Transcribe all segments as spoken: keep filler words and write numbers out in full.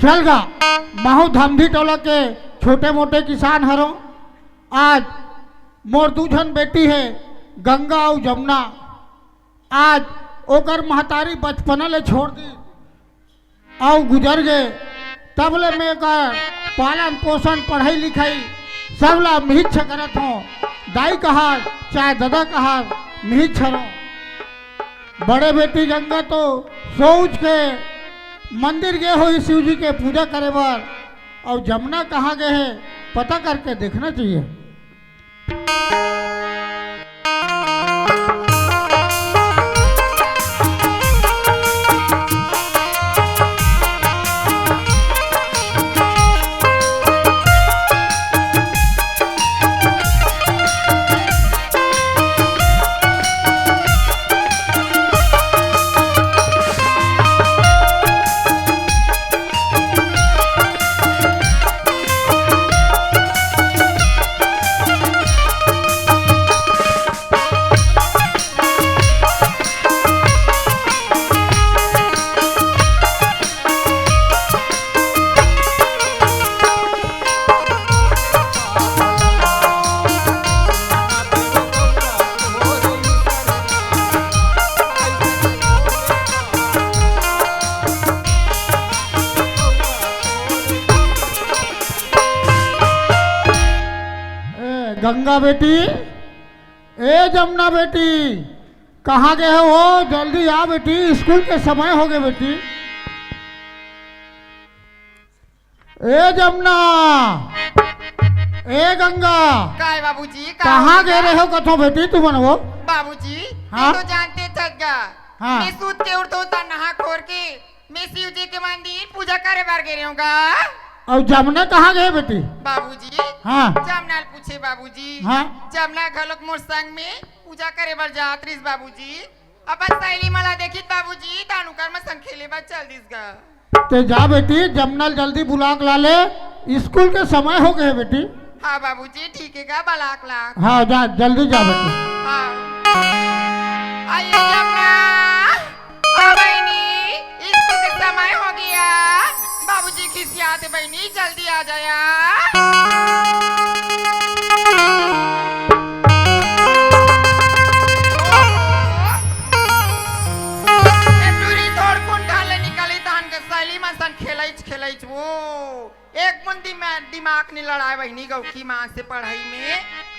चल गा, महू धमधी टोला के छोटे मोटे किसान हरों। आज मोर दू झन बेटी हे, गंगा अउ जमुना। आज ओकर महतारी बचपना ले छोड़ दी अउ गुजर गे, तब ले मैं एकर पालन पोषण, पढ़ाई लिखाई सब ला मिहिच करत हों। दाई कहार चाहे ददा कहार मिहिच हरों। बड़े बेटी गंगा तो सोच के मंदिर गे होही शिव जी के पूजा करे बर, अउ जमुना कहाँ गे हे पता करके देखना चाहिए। ए, गंगा बेटी, ए, जमुना बेटी, कहाँ गे हो? जल्दी आ बेटी, स्कूल के समय हो गे बेटी। ए जमुना, ए गंगा, काय बाबूजी, का कहाँ हो गे गया? रहे हो कथो बेटी तुमन वो? बाबूजी, हाँ? मैं तो जानते थक गा। हाँ। मैं सूत के उठो ता नहा खोर के, मैं शिव जी के मंदिर पूजा करे बर गे रहूंगा। अउ जमुना कहाँ गे बेटी? बाबूजी, हाँ। जमुना ल पूछे बाबूजी। हाँ। जमुना घलोक मोर संग में पूजा करे बर जात रहिस बाबूजी। अपन सहेली मन ला देखिस बाबूजी, तानुकर मन संग खेले बर चल दिस गा। ते जा बेटी, जमुना ल जल्दी बुला के ला ले, स्कूल के समय हो गे हे बेटी। हाँ बाबूजी, ठीक हे गा, बलाक ला। हाँ, जा, जल्दी जा बेटी। हाँ। आइए जमुना, आ बहिनी, स्कूल के समय हो गया, बाबूजी खिसियात हे बहिनी, जल्दी आ जाया। ए टूरी थोड़कुन ढाले निकली तहन के सहेली मन सन खेलैच खेलैच वो। एक बुन दिमा-, दिमाग नी लड़ाए बहिनी गौकी माँ से पढ़ाई में।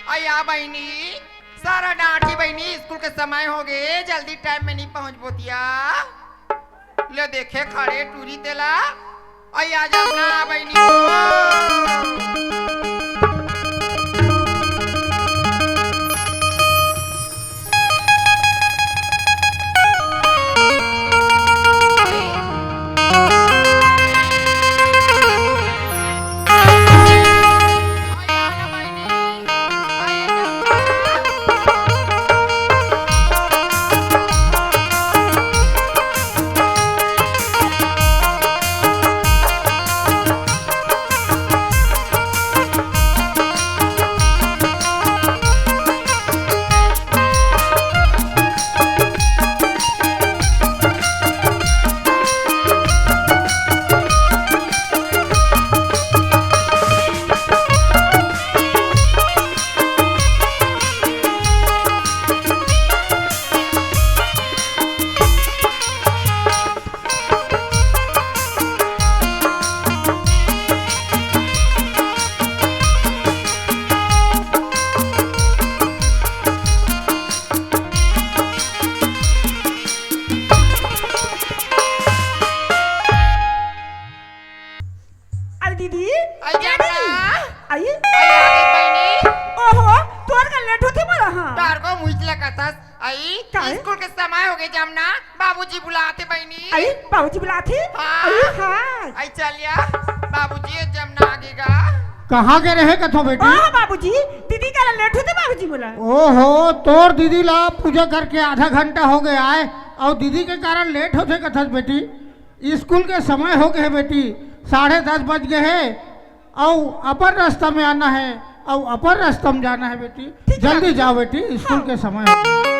अया बहिनी, सारा डांटी बहिनी, स्कूल के समय हो गे, जल्दी टाइम में नी पहुँच बोतिया। ले देखे खड़े टूरी तेला। अई आ जाओ ना बहिनी हो। अरे दीदी, अरे ए दीदी, जमुना। आई? अरे आ गई बहिनी। ओहो, तोर का लेट होथे मोला, हाँ। तार को मुझ लगतस। आई, काहे? स्कूल के समय हो गए जमुना, बाबूजी बुलाते बहिनी। आई, बाबूजी बुलाते? हाँ। अरे हाँ। आई चलिया, बाबूजी ये जमुना आगे गा। कहाँ गे रहे कथो बेटी? हाँ बाबूजी, दीदी का लेट होथे बाबूजी मोला। ओहो, तोर दीदी ला पूजा करके आधा घंटा हो गया है, अउ दीदी के कारण लेट होथे कथस बेटी। स्कूल के समय हो गए हे बेटी, साढ़े दस बज गए हे, अउ अपन रास्ता में आना है, अउ अपन रास्ता में जाना है बेटी। ठीक है। जल्दी जाओ बेटी, स्कूल हाँ। के समय हो गए।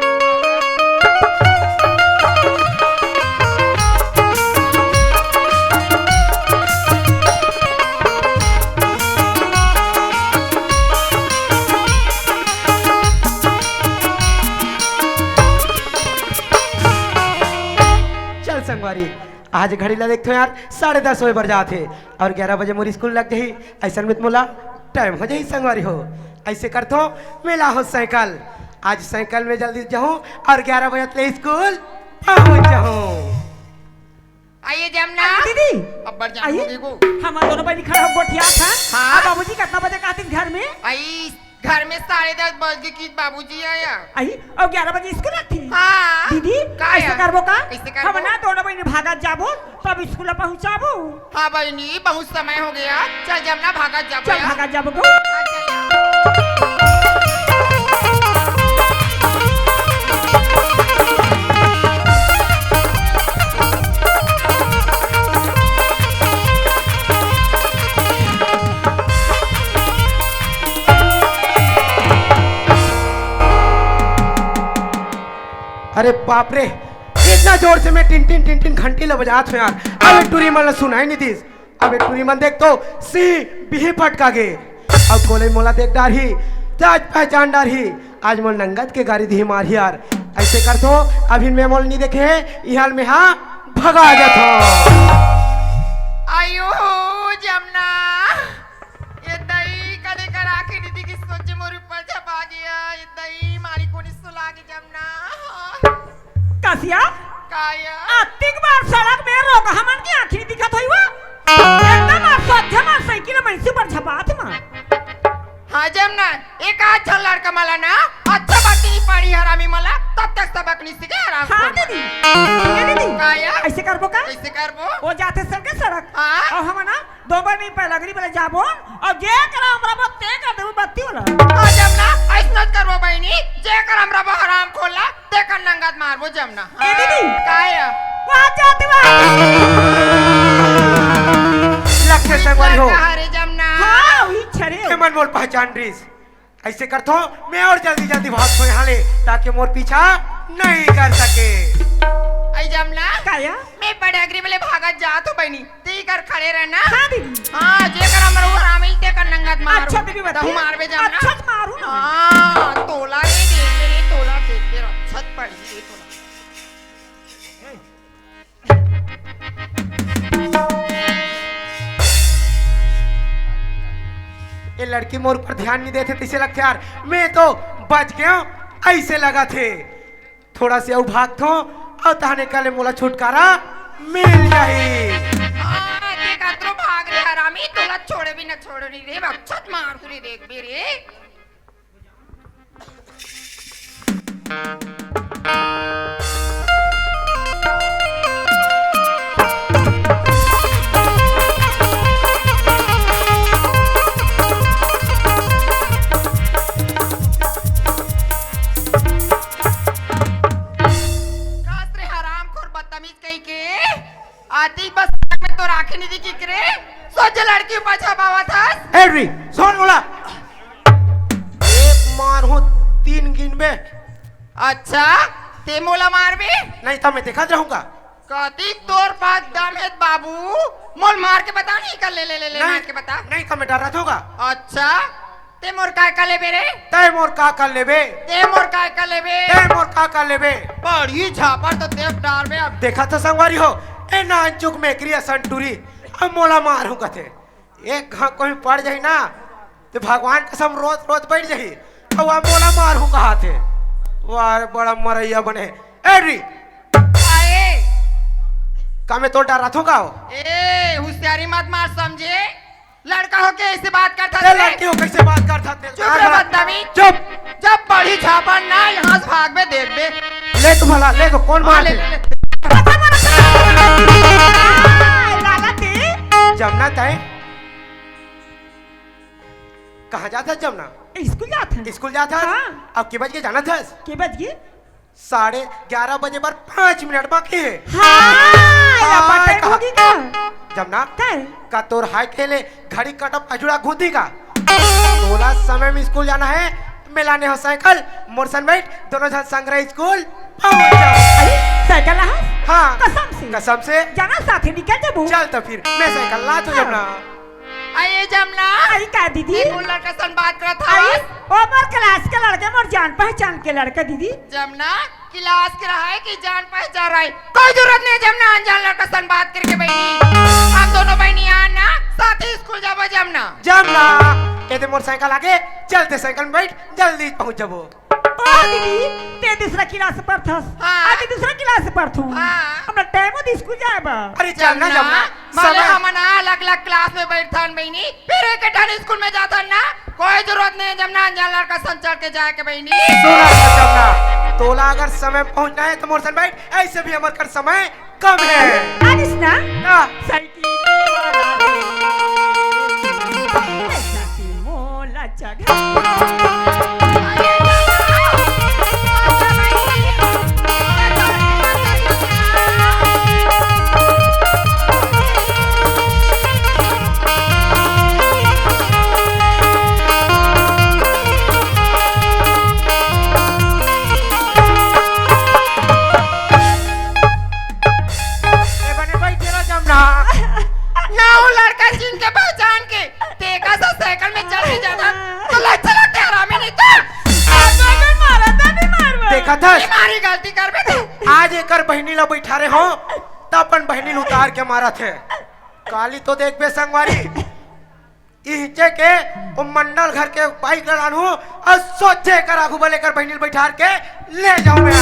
संगवारी, आज घड़ी ला देखथो यार, साढ़े दस होय बर जात हे अउ ग्यारह बजे मोर स्कूल लग जाही। अइसन में त मोला टाइम हो जाही संगवारी हो। अइसे करथो, में लाहूं साइकिल, आज साइकिल में जल्दी जाहूं अउ ग्यारह बजे ले स्कूल पहुंच जाहूं। आइए जमना। अरे दीदी। अब बढ़ जान आइए। होगी को। हमन दोनों बहिनी खड़ा हो गोठियात हन। हाँ। अब बाबूजी कितना बजे कहतिस घर में? आई, घर में साढ़े दस बज गए कि बाबूजी आया। आई, अउ ग्यारह बजे स्कूल रखती। हाँ। दीदी, का कैसे यार? करबो का? कैसे करबो? हम ना दोनों बहिनी भागत जाबो, तब स्कूल पहुंचाबो। हाँ बहिनी, बहुत समय हो गया। चल जमना, भागत जाबो चल यार। भागत जाबो को। हाँ, चल यार। अरे बाप रे, इतना जोर से में टिन टिन टिन टिन घंटी ल बजात हों यार। अबे टूरी मन ल सुनाई नहीं दिस। अबे टूरी मन देख तो सी बिही फटका गे। अब कोई मोला देख डारही, जांच पहचान डारही। आज मोल नंगत के गारी दिही मारही यार। अइसे करथो, अभी में मोल नहीं देखे, इहाल में हाँ भगा जाथो। आयो जमना। ए दई, कदे कर आँखी नहीं दिखिस, सोचे मोर ऊपर झपा गया। ए दई, मारी कोनी सुला के जमना। कसिया? काया? अतिक बार सड़क में रोगहा मन के आँखी नहीं दिखत होई वो। एकदम आप सोझे मार साइकिल में इसी पर झपात मार। हाँ जमना, एक आध झन लड़का मला ना, अच्छा बात नहीं पड़ी हरामी मला, तब तक सबक नहीं सीखे हराम हाँ खोर दीदी। ए दीदी। काया? अइसे करबो का? कैसे करबो? वो जाथे सड़क के सड़क। हाँ। अउ हम ना दो बार नहीं पहला गरीब वाले जाबो अउ जे करा हमरा बत्ते कर देबो बत्ती वाला। हाँ जमना, अइसनच करबो बहिनी, जे कर हमरा बा हराम खोला, ते कर नंगत मारबो जमना। ए दीदी। काय? वहाँ जाते वहाँ। लक्ष्य संगवारी हो। कहाँ रे जमना? हाँ, वही छरे हो। के मन मोल पहचान रहीस। अइसे करथो, मैं अउ जल्दी जल्दी भागथो यहाँ ले, ताकि मोर पीछा नहीं कर सके। आई जमना। काया? मैं पडगरी में ले भागत जात हों बहिनी, ते कर खड़े रहना। हाँ दीदी। हाँ, जे कर हमर वो हरामी ते कर नंगत मारू। अच्छा दीदी बता। तहु मारबे जमना। अच्छा मारू ना। हाँ, तोला रे देख रे, तोला देख रे, अच्छा पड़ी रे तोला। ये लड़की मोर ऊपर ध्यान नहीं देथे, तइसे लगथे यार, मैं तो बच गया हूँ, अइसे लगथे। थोड़ा से अउ भागथो, अउ तहने कले मोला छुटकारा मिल जाही। हाँ, देख, अतरो भाग रे हरामी, तोला छोड़े भी न छोड़े नहीं रे, बक्सत मार तू रे, देख बे रे। कास रे हरामखोर बदतमीज कहीं के। आती बस में तो राखे नहीं दिखी रे। सोचे लड़की पाछा पावत हस। एडरी, सुन मोला। एक मार हो, तीन गिनबे। अच्छा, ते मोला मारबे? नहीं तो मैं देखत रहूंगा। कती तोर पास दम हे बाबू, मोल मार के बता, नहीं कर ले, ले, ले, ले, नहीं, मार के बता। नहीं तो मैं डरत होगा। अच्छा, ते मोर का कर लेबे रे? तै मोर का कर लेबे? ते मोर का कर लेबे? तै मोर का कर लेबे? बड़ी झापड़ तो देख डारबे अब। देखा तो संगवारी हो, ए नानचुक मेकरी असन टूरी, अब मोला मारहूं कथे। एक घाव कोई पड़ जाही ना, तो भगवान कसम रोत रोत बैठ जाही। अब अब मोला मारहूं कहाथे। वाह रे, बड़ा मरैया बने। ए री। आए। का मैं तो डराथों का हो? ए, होशियारी मत मार समझे। लड़का होके ऐसे बात करता ए, तू? लड़की हो कैसे बात करता तू? चुप रे बदतमीज। चुप। जब बड़ी झापड़ ना यहाँ से भाग में देख बे। ले तू भला, ले तो कौन हाँ, मार ले, दे? ले, ले। लाला ती। जमना तय। कहाँ जात हस जमना? स्कूल जात हन। स्कूल जात हस? हाँ। अब के बज के जाना थस? के बज के? साढ़े ग्यारह बजे बर पाँच मिनट बाकी हे। हाँ, या हाँ, पटक कहा? होगी का? जमना, का है? का तोर हाय खेले घड़ी कटप अजुड़ा घूदी का? तोला समय में स्कूल जाना है, मैं लाने हो साइकिल, मोर सन बैठ, दोनों झन संग रहे स्कूल पहुंच जाओ। अरे, साइकिल ला हस? हाँ। कसम से? कसम से। जाना साथे निकल जाबो। चल तो फिर, मैं साइकिल ला तो हाँ। जमना। अरे जमना, आई का दीदी? ये कौन लड़का सन बात करत आई, हवस? ओ मोर क्लास के लड़के, मोर जान पहचान के लड़का दीदी। जमना, क्लास के रहे कि जान पहचान रहे, कोई जरूरत नहीं है जमना अनजान लड़का सन बात करके बहिनी। हम दोनों बहिनी आज ना साथ ही स्कूल जाबो जमना। जमना, एदे मोर साइकिल आगे, चलते साइकिल में बैठ, जल्दी पहुंच जाबो। ओ दीदी, ते दूसरा क्लास में पढ़थस, हाँ। अभी दूसरा क्लास में पढ़थूं। हाँ। हमरा टाइम होत स्कूल जाए बर। अरे चल ना जमना, जमना, माले समय हमन अलग-अलग क्लास में बैठथन बहिनी, फिर एक ठन स्कूल में जाथन ना, कोई जरूरत नहीं है जमना अनजान लड़का सन चढ़ के जाए के बहिनी। सुना ना जमना, तोला अगर समय पहुंचना है तो मोर सन बैठ, ऐसे भी हमर कर समय कम है। आनिस ना? ना। साइकिल वाला रे, ऐसा कि मोला चढ़ा। ए बने बैठे रह जमना। ना वो लड़का जिनके पहचान के, तेका सा साइकिल में चढ़ के जाता, तो लग चला तेरा में नहीं तो। आप अगर मारा था, नहीं मारवा। देखा था? ये मारी गलती कर बे तू। आज एकर बहिनी ला बैठा रहे हो, त अपन बहिनी ला उतार के मारा थे। काली तो देख बे संगवारी। इहिचे के ओ मंडल घर के बाइक ल लानहूं अउ सोझे कर आगू बले कर बहिनी ल बइठार के ले जाहूं मैं।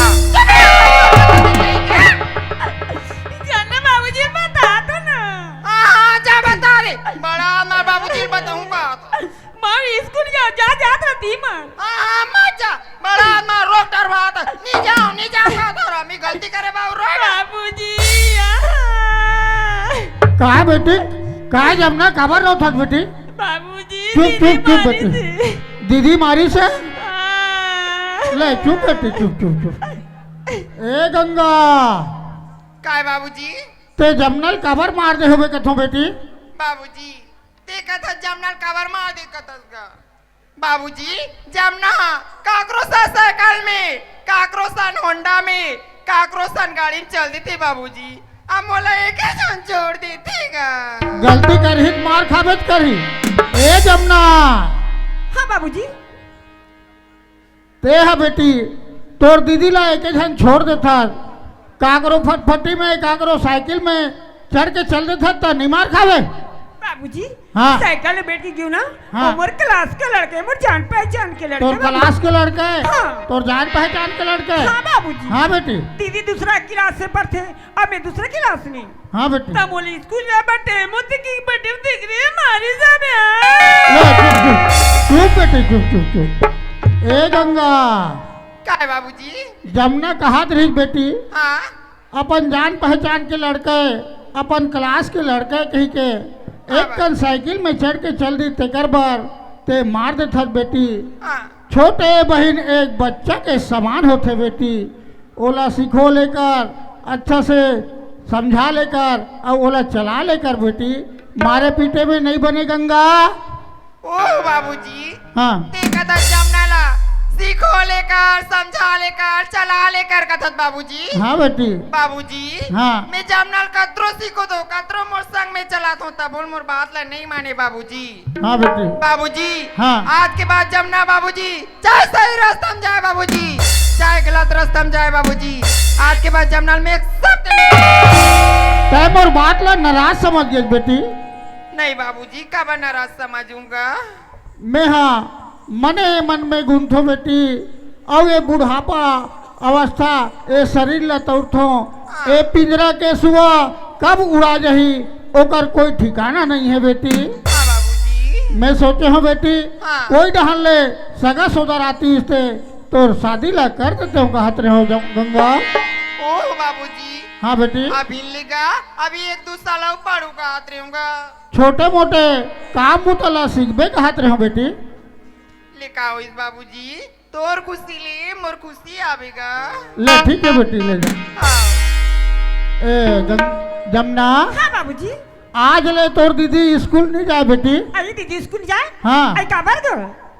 जाना बाबूजी ल बता दो ना। हाँ, हाँ, जा बता रे। बड़ा मैं बाबूजी ल बताहूं का। मार स्कूल जा, जा, जात रहती मार। हाँ, हाँ, मत जा। बड़ा मार रोक डरवात। नी जाओ, नी जाओ का तोरा, मी गलती करे बाबू रोए। बाबूजी, आ। का बेटी? का जमना काबर रोथस बेटी? बाबूजी, चुप, दीदी चुप, चुप मारी बेटी। से। दीदी मारी से? हाँ। ले, चुप बेटी, चुप, चुप, चुप। ए गंगा। काय बाबूजी? ते जमना ल काबर मार दे होबे कथों बेटी? बाबूजी, ते कथस जमना ल काबर मार दे कथस गा? बाबूजी, जमना काकरो सन साइकिल में, काकरो सन होंडा में, काकरो सन गाड़ी में चल देथे बाबूजी। अब मोला एके झन छोड़ देथे गा। गलती करही त मार खाबेच करही। ए जमना। हाँ बाबूजी। ते हा बेटी, तोर दीदी ला एके झन छोड़ देथस। काकरो फटफटी में, काकरो साइकिल में चढ़ के चल देथस त निमार खावे। बाबूजी, हाँ। साइकिल में बैठ के गयो ना, हाँ। वो मोर क्लास के लड़के, मोर जान पहचान के लड़के तोर बाबू। क्लास के लड़के? हाँ। तोर जान पहचान के लड़के? हाँ बाबूजी। हाँ बेटी। दीदी दूसरा क्लास से पढ़थे, अब मैं दूसरा क्लास में। हाँ बेटी। तब बोली स्कूल जा बटे मुझे की बटे देख रही है मारी जा बे। ले, चुप, चुप, चुप बेटी, चुप, चुप, चुप। ए गंगा। काय बाबूजी? जमना कहत रहिस बेटी। हाँ। अपन जान पहचान के लड़के, अपन क्लास के लड़के कही के हाँ एक बाबू। कन साइकिल में चढ़ के चल दी तेकर बर ते मार देथस बेटी। हाँ। छोटे बहिन एक बच्चा के समान होथे बेटी, ओला सिखो लेकर, अच्छा से समझा लेकर अउ ओला चला लेकर बेटी, मारे पीटे में नहीं बने गंगा। ओ बाबूजी, हाँ। ते कथस जमना ला सिखो लेकर, समझा लेकर, चला लेकर कथस बाबूजी। हाँ बेटी। बाबूजी, हाँ। मैं जमना ल कतरो सिखो दो, कतरो मोर संग में चलात हों, तब बोल मोर बात ला नहीं माने बाबूजी। हाँ बेटी। बाबूजी, हाँ। आज के बाद जमना बाबूजी, चाहे सही रास्ता में जाए बाबूजी, चाहे गलत रास्ता में जाए बाबूजी, आज के बाद जमना ल मैं एक शब्द नहीं। तै मोर बात ला नाराज समझ गेस बेटी। नहीं बाबूजी, काबर नाराज समझूंगा? मैं हा मने मन में गुंथों बेटी, अउ ये बुढ़ापा अवस्था, ये शरीर ला तौरथों, ये पिंजरा के सुआ कब उड़ा जाही, ओकर कोई ठिकाना नहीं है बेटी। हाँ बाबूजी। मैं सोचे हों बेटी, हाँ। कोई डहर ले सगा सोदर आतिस ते तोर शादी ला कर देते हों कहत रहे हों गंगा। ओह बाबूजी। हाँ बेटी। अभी लेगा, अभी एक दो साल अउ पढ़ूं कहत रहे हों गा। छोटे मोटे काम बुता ला सीखबे कहत रहे हों बेटी। ले का होइस बाबूजी, तोर खुशी ले मोर खुशी आबे गा। ले ठीक है बेटी, ले जा। हाँ। ए, गं-, जमना। हाँ बाबूजी। आज ले तोर दीदी स्कूल नहीं जाए बेटी। अरे दीदी स्कूल जाए? हाँ। अरे काबर गो?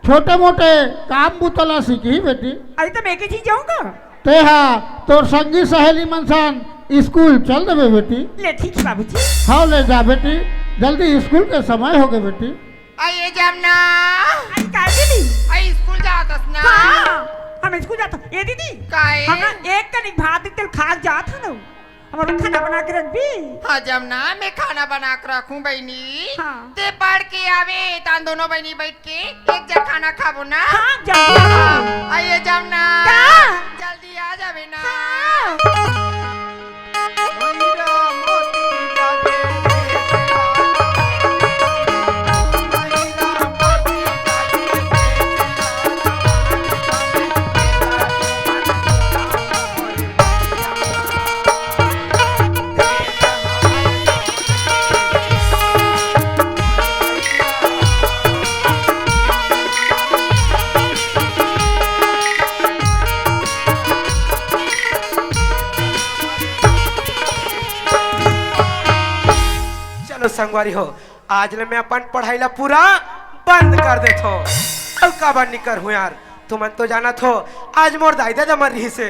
छोटे मोटे काम बुता ला सीखही बेटी। अरे तो मैं के चीज जाऊंगा? तेहा तोर संगी सहेली मन सन स्कूल चल देबे बेटी। ले ठीक है बाबूजी। हाँ ले जा बेटी। जल्दी, स्कूल के समय होगे बेटी। अई ए जमना। अई काय दीदी? अई स्कूल जात हस ना? हाँ, हम स्कूल जात हन। ए दीदी, काहे? हम ना एक कनिक भात तेल खा के जात हन। हमर खाना बना के रखबे? हाँ जमना, मैं खाना बना के रखहूँ बहिनी। हाँ। तें पढ़ के आबे, तहां दूनों बहिनी बइठ के एक जग खाना खाबो ना? हाँ, जल्दी आ। हाँ, अई ए जमना। का? जल्दी आ जाबे ना। हाँ। चलो संगवारी हो, आज ले मैं अपन पढ़ाई ला पूरा बंद कर देथों। अउ काबर नी करहूँ यार, तुमन तो जानत हो, आज मोर दाई ददा मर रिहिसे।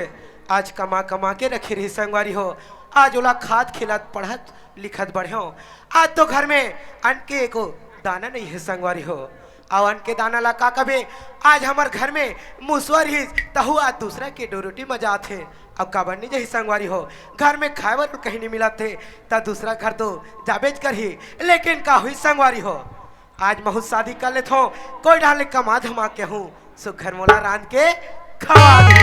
आज कमा कमा के रखे रिहिस संगवारी हो, आज ओला खात खिलात पढ़त लिखत बढ़ेंव। आज तो घर में अन्न के एको दाना नइ हे संगवारी हो। अउ अन्न के दाना ला का कबे, आज हमर घर में मुसवा रिहिस, तहू आज दूसरा के डोरोटी म जात हे। अब काबर नइ जाही संगवारी हो, घर में खाए बर कहीं नइ मिलत हे, त दूसरा घर तो जाबेच करही। लेकिन का होही संगवारी हो, आज महूं शादी कर लेथों, कोई डहर ले कमा धमा के हूँ, सुघर मोला रांध के खवा दे।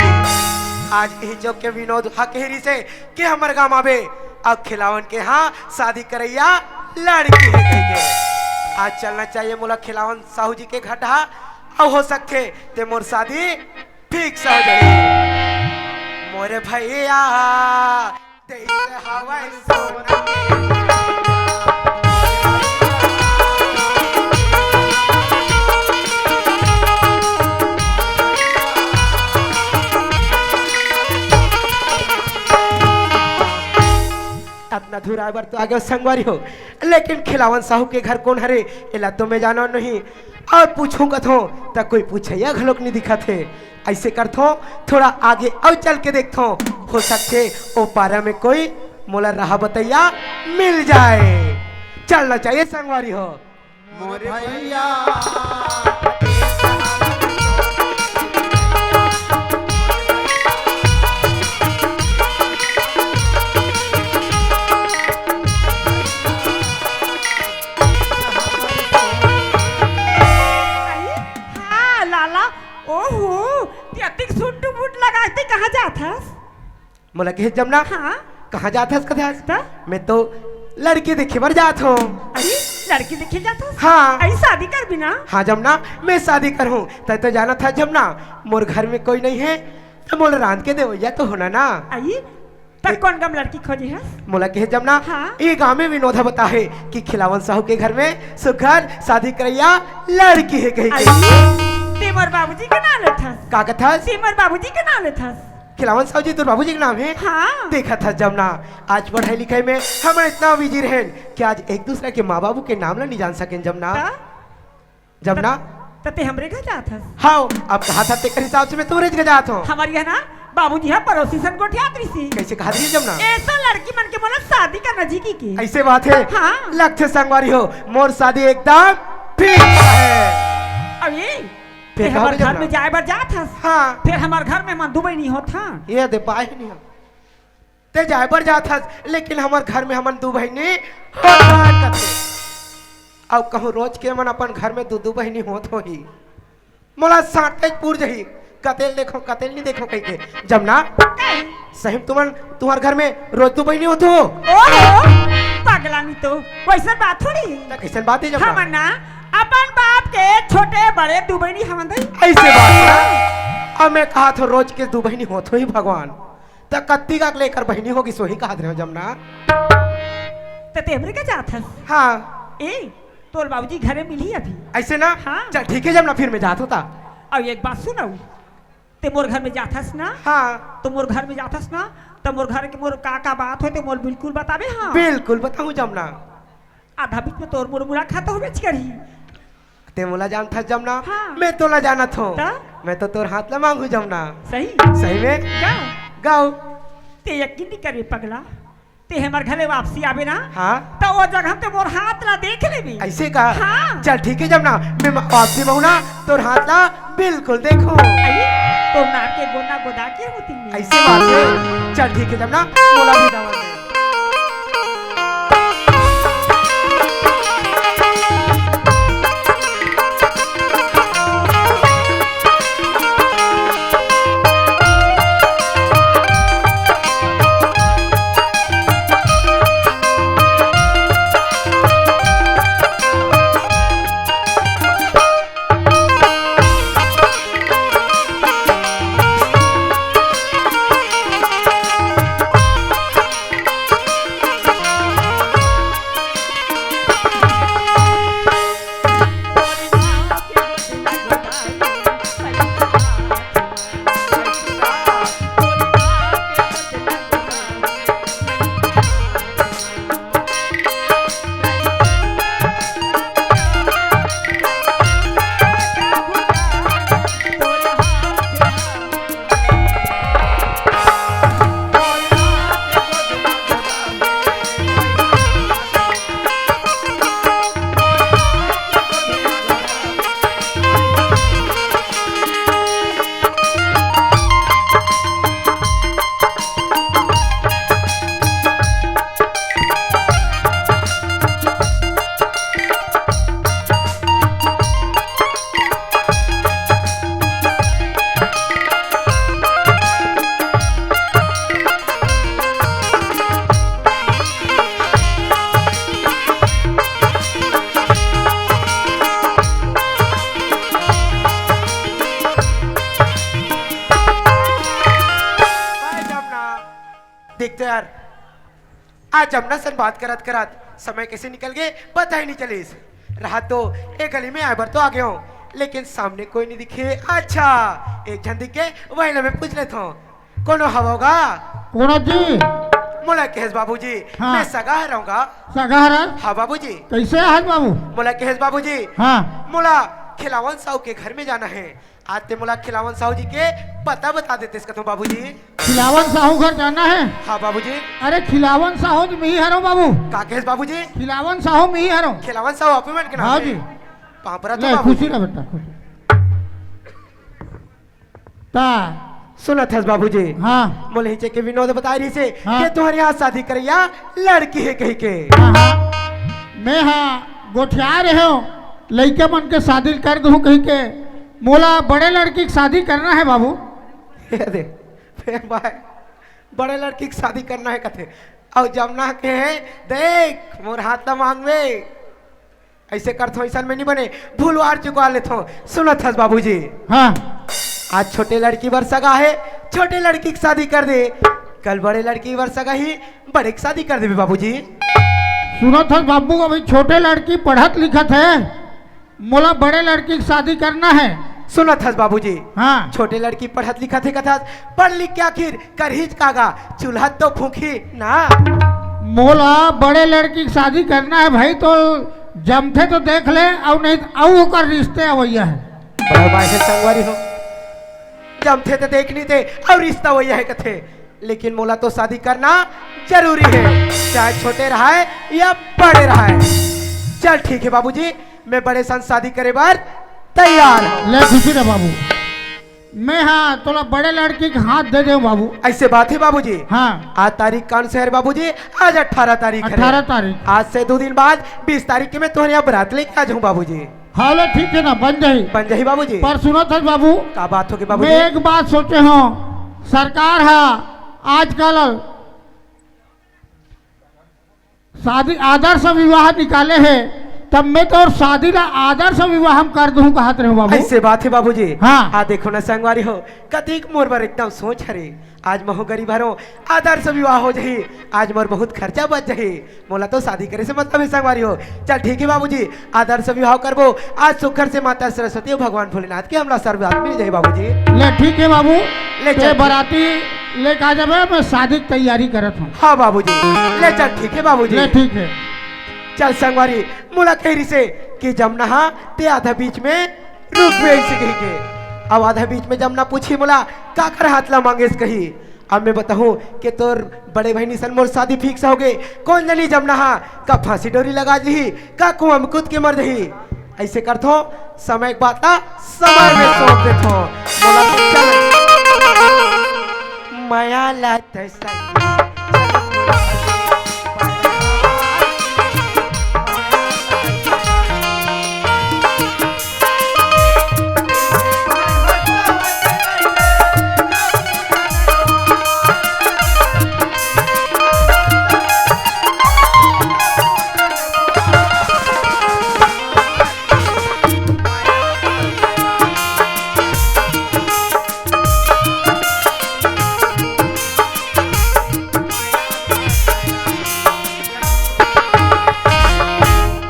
आज इही चौक के विनोद हा कहि रिहिसे कि हमर गांव आबे, अब खिलावन के हाँ शादी करइया लड़की हे कहिके। आज चलना चाहिए मोला खिलावन साहू जी के घर डहा, अउ हो सकथे ते मोर शादी fix हो जाही। मोरे भैया, देइस हवय सोना। अतना दूर आए बर तो आगे संगवारी हो, लेकिन खिलावन साहू के घर कोन हरे, एला तो मैं जानव नहीं। अउ पूछहूं कथों, त कोई पूछइया घलोक नइ दिखत हे। अइसे करथों, थोड़ा आगे अउ चल के देखथों, हो सकथे ओ पारा में कोई मोला राह बतइया मिल जाए। चलना चाहिए संगवारी हो। मोरे भैया। अरे, हाँ, लाला, ओहो, ते अतिक सुट बूट लगा के कहाँ जात हस? मोला कहे जमना, हाँ? कहाँ जात हस कथे आज? त? मैं तो लड़की देखे बर जात हों। अरे, लड़की देखे जात हस? हाँ। अरे, शादी करबे ना? हाँ जमना, मैं शादी करहूँ। तैं तो जानत हस जमना, मोर घर में कोई नइ हे, त मोला रांध के देवइया तो होना ना। अरे, त ए- कोन गाँव लड़की खोजे हस? मोला कहे जमना, हाँ? ए गाँव में विनोद ह बताहे कि खिलावन साहू के घर में सुघर शादी करइया लड़की हे कहिके। अरे, ते मोर बाबूजी के नाम लेथस? का कथस? ते मोर बाबूजी के नाम लेथस? खिलावन साहू जी तोर बाबूजी के नाम हे? हाँ। देखत हस जमना, आज पढ़ाई लिखाई में हमन इतना busy रहेन कि आज एक दूसरा के माँ बाबू के नाम ला नइ जान सकेन जमना। त? जमना। त ते हमरे घर जात हस? हाँ, अब कहा था तेकर हिसाब से मैं तोरे घर जात हों। हमर यहाँ ना बाबूजी ह पड़ोसी सन गोठियात रहिसे। कइसे कहा रहिस जमना? ऐसा लड़की मन के मोला शादी करना जी कहिके। अइसे बात हे? हाँ। लगथे संगवारी हो, मोर शादी एकदम fix हे। अरे, ते ते का हमर होगे घर जमना? में जाए बर जात हस? हाँ। फेर हमर घर में हमन दू बहिनी होत हन। ए दे बाहिनी हो। ते जाए बर जात हस, लेकिन हमर घर में हमन दू बहिनी होत हन कथे। अउ कहूँ रोज के मन अपन घर में दू दू बहिनी होत होही। मोला साँटेच पूर जही, कते ल देखों, कते ल नइ देखों कहिके। जमना, सही म तुमन, तुँहर घर में रोज दू बहिनी होत हो? ओहो, पगला नहीं तो, वइसन बात थोड़ी। त कइसन बात हे जमना? हमन ना अपन बाप के छोटे बड़े दू बहिनी हमन दई। अइसे बात हे। अब मैं कहा थों रोज के दू बहिनी होत होही भगवान। त कत्ती का लेकर बहिनी होगी सोही कहत रहे हो जमना। त ते हमरे घर जात हस? हाँ। ए, तोर बाबूजी घरे मिलही अभी। अइसे ना? हाँ। चल ठीक हे जमना, फिर मैं जात हों ता। अउ एक बात सुनव, ते मोर घर में जात हस ना? हाँ। त मोर घर में जात हस ना, त मोर घर के मोर का का बात होय ते मोला बिल्कुल बताबे हाँ। बिल्कुल बताहूँ जमना। आधा बीच में तोर मोर मुलाकात होबेच करही। ते मोला जानत हस जमना? हाँ। मैं तोला जानत हों। त? मैं तो तोर हाथ ला मांगहूँ जमना। सही? सही में? गा। गाओ। ते यकीन नइ करबे पगला। ते हमर घरे वापसी आबे ना? हाँ। त वो जगह ते मोर हाथ ला देख लेबे। अइसे का? हाँ। चल ठीक हे जमना, मैं म-, वापसी म आहूं ना, तोर हाथ ला बिल्कुल देखहूं। अरे, तोर नाक के गोंदा गोदा के होती में। अइसे बात हे। चल ठीक हे जमना, मोला भी दवा दे। भाई जमना, देख तो यार, आज जमना सन बात करत करत समय कइसे निकल गे, पता ही नहीं चलिस। राहत तो ए गली में आए बर तो आ गे हों, लेकिन सामने कोई नहीं दिखे। अच्छा, एक झन दिखे, वही ला मैं पूछ लेत हों। कोनो हवव गा? कोनो जी? मोला कहेस बाबूजी, हाँ। मैं सगा हरंव गा। सगा हरस? हाँ बाबूजी। कइसे हस बाबू? मोला कहेस बाबूजी, हाँ। मोला खिलावन साहू के घर में जाना हे। आज तें मोला खिलावन साहू जी के पता बता देतेस कथंव बाबूजी। खिलावन साहू घर जाना हे? हाँ बाबूजी। अरे खिलावन साहू जी मैं ही हरंव बाबू। का कहेस बाबूजी? खिलावन साहू मैं ही हरंव। खिलावन साहू आपे मन के नाम हाँ हे? जी। पाँव परत ले, हों बाबूजी। खुशी रह बेटा, खुशी। ता। सुनत हस बाबूजी? हाँ। मोला हिचे के विनोद बताय रहिसे हाँ। कि तुंहर यहाँ शादी करइया लड़की हे कहिके। हाँ, हाँ। मैं हा गोठिया रहेंव, लइका मन के शादी कर दूँ कहिके। मोला बड़े लड़की के शादी करना हे बाबू। ए दे, ए भाई, बड़े लड़की के शादी करना हे कथे। अउ जमना कहे, देख, मोर हाथ ला मांगबे। अइसे करथंव, अइसन में नइ बने, भूलवार चुकवा लेथंव। सुनत हस बाबूजी? हाँ। आज छोटे लड़की बर सगा हे, छोटे लड़की के शादी कर दे। कल बड़े लड़की बर सगा ही, बड़े के शादी कर देबे बाबूजी। सुनत हस बाबू, अभी छोटे लड़की पढ़त लिखत हे, मोला बड़े लड़की के शादी करना हे। सुनत हस बाबूजी? हाँ। छोटे लड़की पढ़त लिखत हे कथस, पढ़ लिख के आखिर करहिच का गा, चूल्हा तो फूंकही ना। मोला बड़े लड़की के शादी करना हे भाई, तो जमथे तो देख ले, अउ नहीं तो अउ ओकर रिश्ते अवइया हे। बड़े भाई हे संगवारी हो, जमथे तो देख नहीं दे, अउ रिश्ता अवइया हे कथे, लेकिन मोला तो शादी करना जरूरी हे, चाहे छोटे रहय या बड़े रहय। चल ठीक हे बाबूजी, मैं बड़े सन शादी करे बर तैयार हंव। ले खुशी रह बाबू। मैं हा तोला बड़े लड़की के हाथ दे देंव बाबू। अइसे बात हे बाबूजी। हाँ। आज तारीख कौन से हरे बाबूजी? आज अठारह तारीख हरे। अठारह तारीख। आज से दू दिन बाद बीस तारीख के मैं तोहर यहाँ बरात लेके आ जाहूँ बाबूजी। हाँ ले ठीक हे ना, बन जाही। बन जाही बाबूजी। पर सुनत हस बाबू, का बात होगे बाबूजी? मैं एक बात सोचे हंव, सरकार हा आजकल शादी आदर्श विवाह निकाले हे, तब मैं तोर शादी ला आदर्श विवाह म कर दूं कहत रहेंव बाबू। अइसे बात हे बाबूजी। हाँ। आ देखो ना संगवारी हो, कतिक मोर बर एकदम सोच हरे। आज महूं गरीब हरों, आदर्श विवाह हो जाही, आज मोर बहुत खर्चा बच जाही, मोला तो शादी करे से मतलब हे संगवारी हो। चल ठीक हे बाबूजी, आदर्श विवाह करबो। आज सुखर से माता सरस्वती अउ भगवान भोलेनाथ के हमला आशीर्वाद मिल जाही बाबूजी। ले ठीक हे बाबू, ले ते चल। बराती लेके आ जाबे, मैं शादी के तैयारी करत हंव। हाँ बाबूजी, ले चल ठीक हे बाबूजी। ले ठीक हे। चल संगवारी, मोला कहि रिहिसे कि जमना हा ते आधा बीच में रुकबे अइसे कहिके। अब आधा बीच में जमना पूछही मोला काकर हाथ ला मांगेस कही। अब मैं बताहूँ कि तोर बड़े बहिनी सन मोर शादी fix होगे। कोन जनी जमना हा, का फांसी डोरी लगा दिही, का कुआं में कूद के मर जही। अइसे करथों, समय के बात ला समय में सौंप देथों। मोला चल, मया ला तैसा।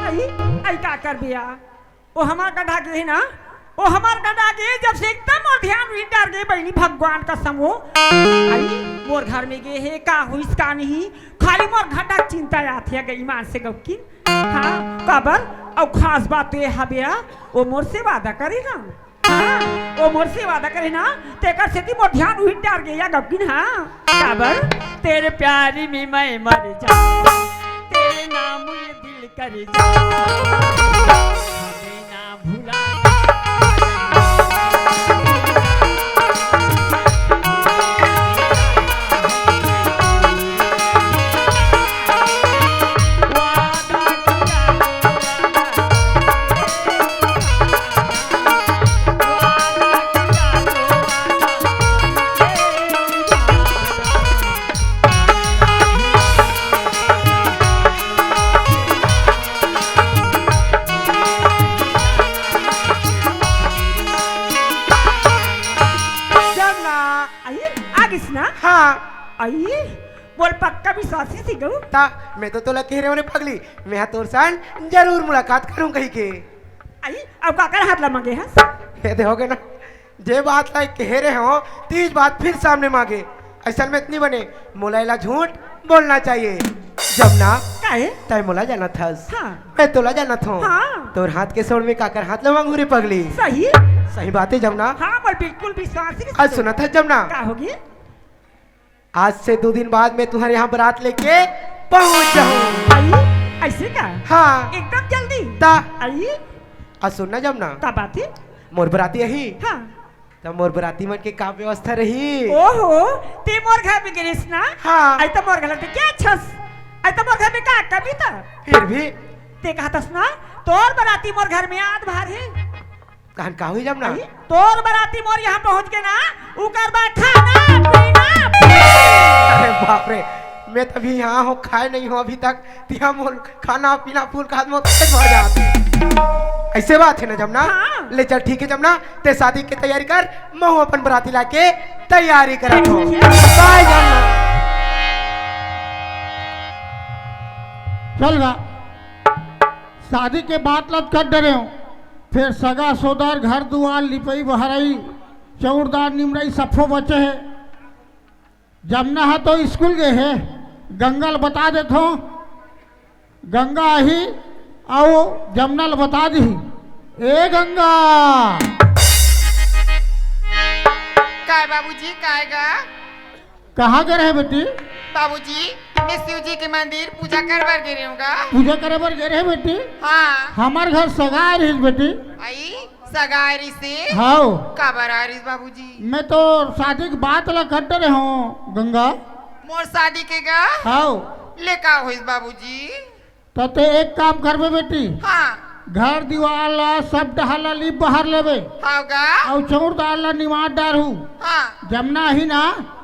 आई, आई का करबे या? ओ हमार गधा गे हे ना, ओ हमार गधा गे, जब से एकदम मोर ध्यान उही डर गे बहिनी, भगवान कसम ओ। आई, मोर घर में गे हे, का होइस का नहीं, खाली मोर गधा के चिंता आत हे ग ईमान से गौकिन। हाँ, काबर? अउ खास बात तो ये हबे या, ओ मोर से वादा करे ना। हाँ, ओ मोर से वादा करे ना, तेकर सेती मोर ध्यान उही डर गे या गौकिन, हाँ। काबर? तेरे प्यारी में मैं मर जाऊं, तेरे नाम ये दिल कर जाऊं, हमें ना भुलाना। जब ना आई, आ गिस ना? हाँ। आई, मोर पक्का विश्वास हे सिगऊ। ता, मैं तो तोला कहे रहेंव रे पगली, मैं हा तोर सन जरूर मुलाकात करहूं कहिके। आई, अब काकर हाथ ला मांगे हस? ये दे होगे ना, जे बात ला कहे रहेंव, तीज बात फिर सामने मांगे। अइसन में इतनी बने, मोला एला झूठ बोलना चाहिए। जमना, काहे? तैं मोला जानत हस। हाँ। मैं तोला जानत हंव। हाँ। तोर हाथ के सोड़ में काकर हाथ ला मांगहूं रे पगली। सही? सही बात हे जमना। हाँ, मोर बिल्कुल विश्वास हे। आज सुनत हस जमना। का होगे? आज से दू दिन बाद मैं तुम्हारे यहाँ बारात लेके पहुंच जाऊं। आई, अइसे का? हाँ। एकदम जल्दी? ता। आई। आ सुन ना जमना। का बात हे? मोर बराती आही। हाँ। त मोर बराती मन के का व्यवस्था रही? ओहो, तैं मोर घर में गे रहेस ना? हाँ। अई त मोर घर में का छस? अई त मोर घर में का कमी त? फिर भी। तैं कहत हस ना, तोर बराती मोर घर में आत भर हे। तहन का होही जमना? अरे, तोर बराती मोर यहाँ पहुँच के ना, उकर बर खाना पीना free। अरे बाप रे, मैं त अभी यहाँ हंव, खाए नइ हंव अभी तक, तिहा मोर खाना पीना full खात मोर पेट भर जात हे। अइसे बात हे ना जमना? हाँ। ले चल ठीक हे जमना, तैं शादी के तैयारी कर, महूँ अपन बराती लाके तैयारी करत हंव। ठीक हे। Bye जमना। चल गा। शादी के बात ल कर डरेंव, फेर सगा सोदर, घर दुवार, लिपई बहरई, चउरदार निमरई सब्बो बचे हे। जमना ह तो स्कूल गे हे, गंगा ल बता देथंव, गंगा आही अउ जमना ल बता दिही। ए गंगा। काय बाबूजी, काय गा? कहाँ गे रहे बेटी? बाबूजी, मैं शिव जी के मंदिर पूजा करे बर गे रहेंव गा। पूजा करे बर गे रहे बेटी? हाँ। हमर घर सगा आय रहिस बेटी। आई, सगा आय रहिस हे? हव। काबर आय रहिस बाबूजी? मैं तोर शादी के बात ला करत रहेंव गंगा। मोर शादी के गा? हव। ले का होइस बाबूजी? त तैं एक काम करबे बेटी, हाँ। घर दीवार ला, सब डहर ला लीप बहार लेबे। हव गा। अउ चउरदार ला निमात डारहू। हाँ। जमना आही ना,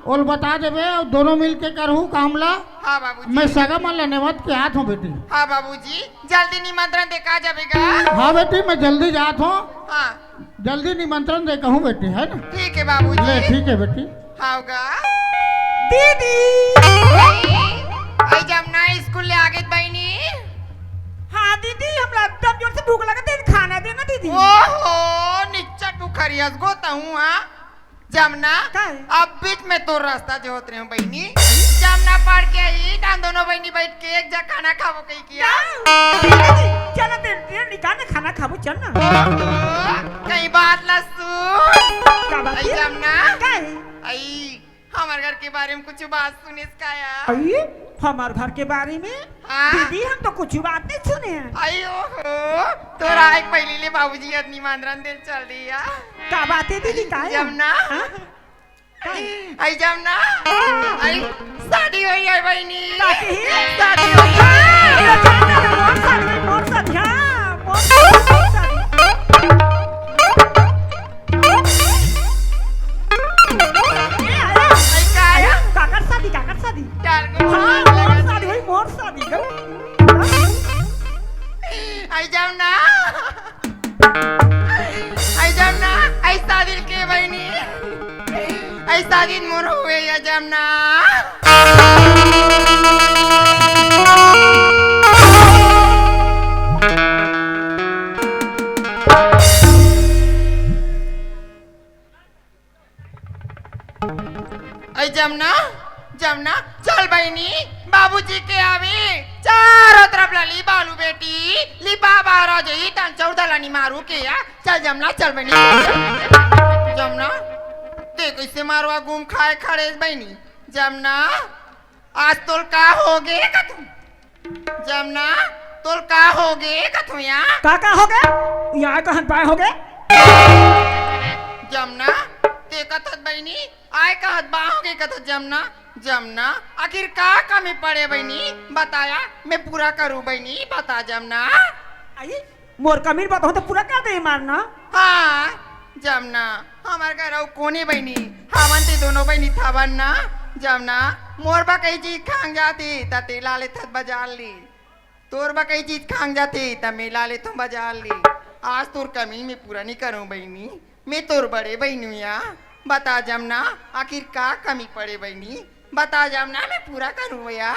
ओला बता देबे अउ दोनों मिल के करहू काम ला। हाँ बाबूजी। मैं सगा मन ला नेवत के आत हंव बेटी। हाँ बाबूजी, जल्दी निमंत्रण दे के आ जाबे गा। हाँ बेटी, मैं जल्दी जात हंव। हाँ। जल्दी निमंत्रण दे कहूँ बेटी, हे ना? ठीक हे बाबूजी। ले, ठीक हे बेटी। हव गा। दीदी। अई जमना स्कूल ले आगे बहिनी। हाँ दीदी, हमला एकदम जोर से भूख लगत हे, खाना देना दीदी। ओहो, निच्चट भुखरियस गो तहूँ, हाँ। जमना, काय? अब बीच में तोर रास्ता जोहत रहेंव बहिनी। जमना पढ़ के आही, त हम दोनों बहिनी बइठ के एक जगह खाना खाबो कही किया। चल ना, तेरे, तेरे निकाल ना खाना खाबो, चल ना। ओहो, कहीं बात ला सुन। का बात अई हे? जमना। काय? अई, हमर घर के बारे में कुछ बात सुनेस का या? अई, हमर घर के बारे में? हाँ। दीदी, हम तो कुछ बात नहीं सुने हैं। अई, ओहो, तोर आय के पहिली ले बाबूजी अतनी मांदरन देन चल दिया। का बात है दीदी, का है? जमुना। हाँ? अई जमुना, अई शादी होई हे बहिनी। शादी? शादी होई हे। अरे, जान ना, मोर शादी, मोर शादी, हाँ, मोर शादी, मोर शादी। ए, अरे, अई का हे? अरे, काकर शादी, काकर शादी? डाल के हाँ, मोर शादी होई, मोर शादी। अई जमुना। अई जमुना, अई शादी के बहिनी, अई शादी मोर होवे या जमुना। अई जमुना, जमुना, चल बहिनी, बाबूजी के आवे, चारों तरफ ला लिपा लू बेटी, लिपा बारा जई, तन चौदह लानी मारू के या, चल जमुना, चल बहिनी, चल, चल। जमुना, ते कैसे मारवा घूम खाए खड़े बहिनी, जमुना, आज तोल का होगे कथू? जमुना, तोल का होगे कथू या? का का होगे? या कहत बाय होगे? जमुना, ते कथत बहिनी, आय कहत बा होगे कथत जमुना, जमुना, आखिर का कमी पड़े बहिनी? बताया, मैं पूरा करूँ बहिनी, बता जमुना। अई, मोर कमी बताहूँ तो पूरा कर दे मार ना। हाँ, जमुना, हमर घर अउ कोने बहिनी, हमन ते दोनों बहिनी थावन ना, जमुना, मोर बा कई चीज खांग जाती, त ते ला लेथत बजार ले। तोर बा कई चीज खांग जाती, त मैं ला लेथों बजार ले। आज तोर कमी मैं पूरा नहीं करूँ बहिनी, मैं तोर बड़े बहिनी या। बता जमुना, आखिर का कमी पड़े बहिनी? बता जमुना, मैं पूरा करूँ या।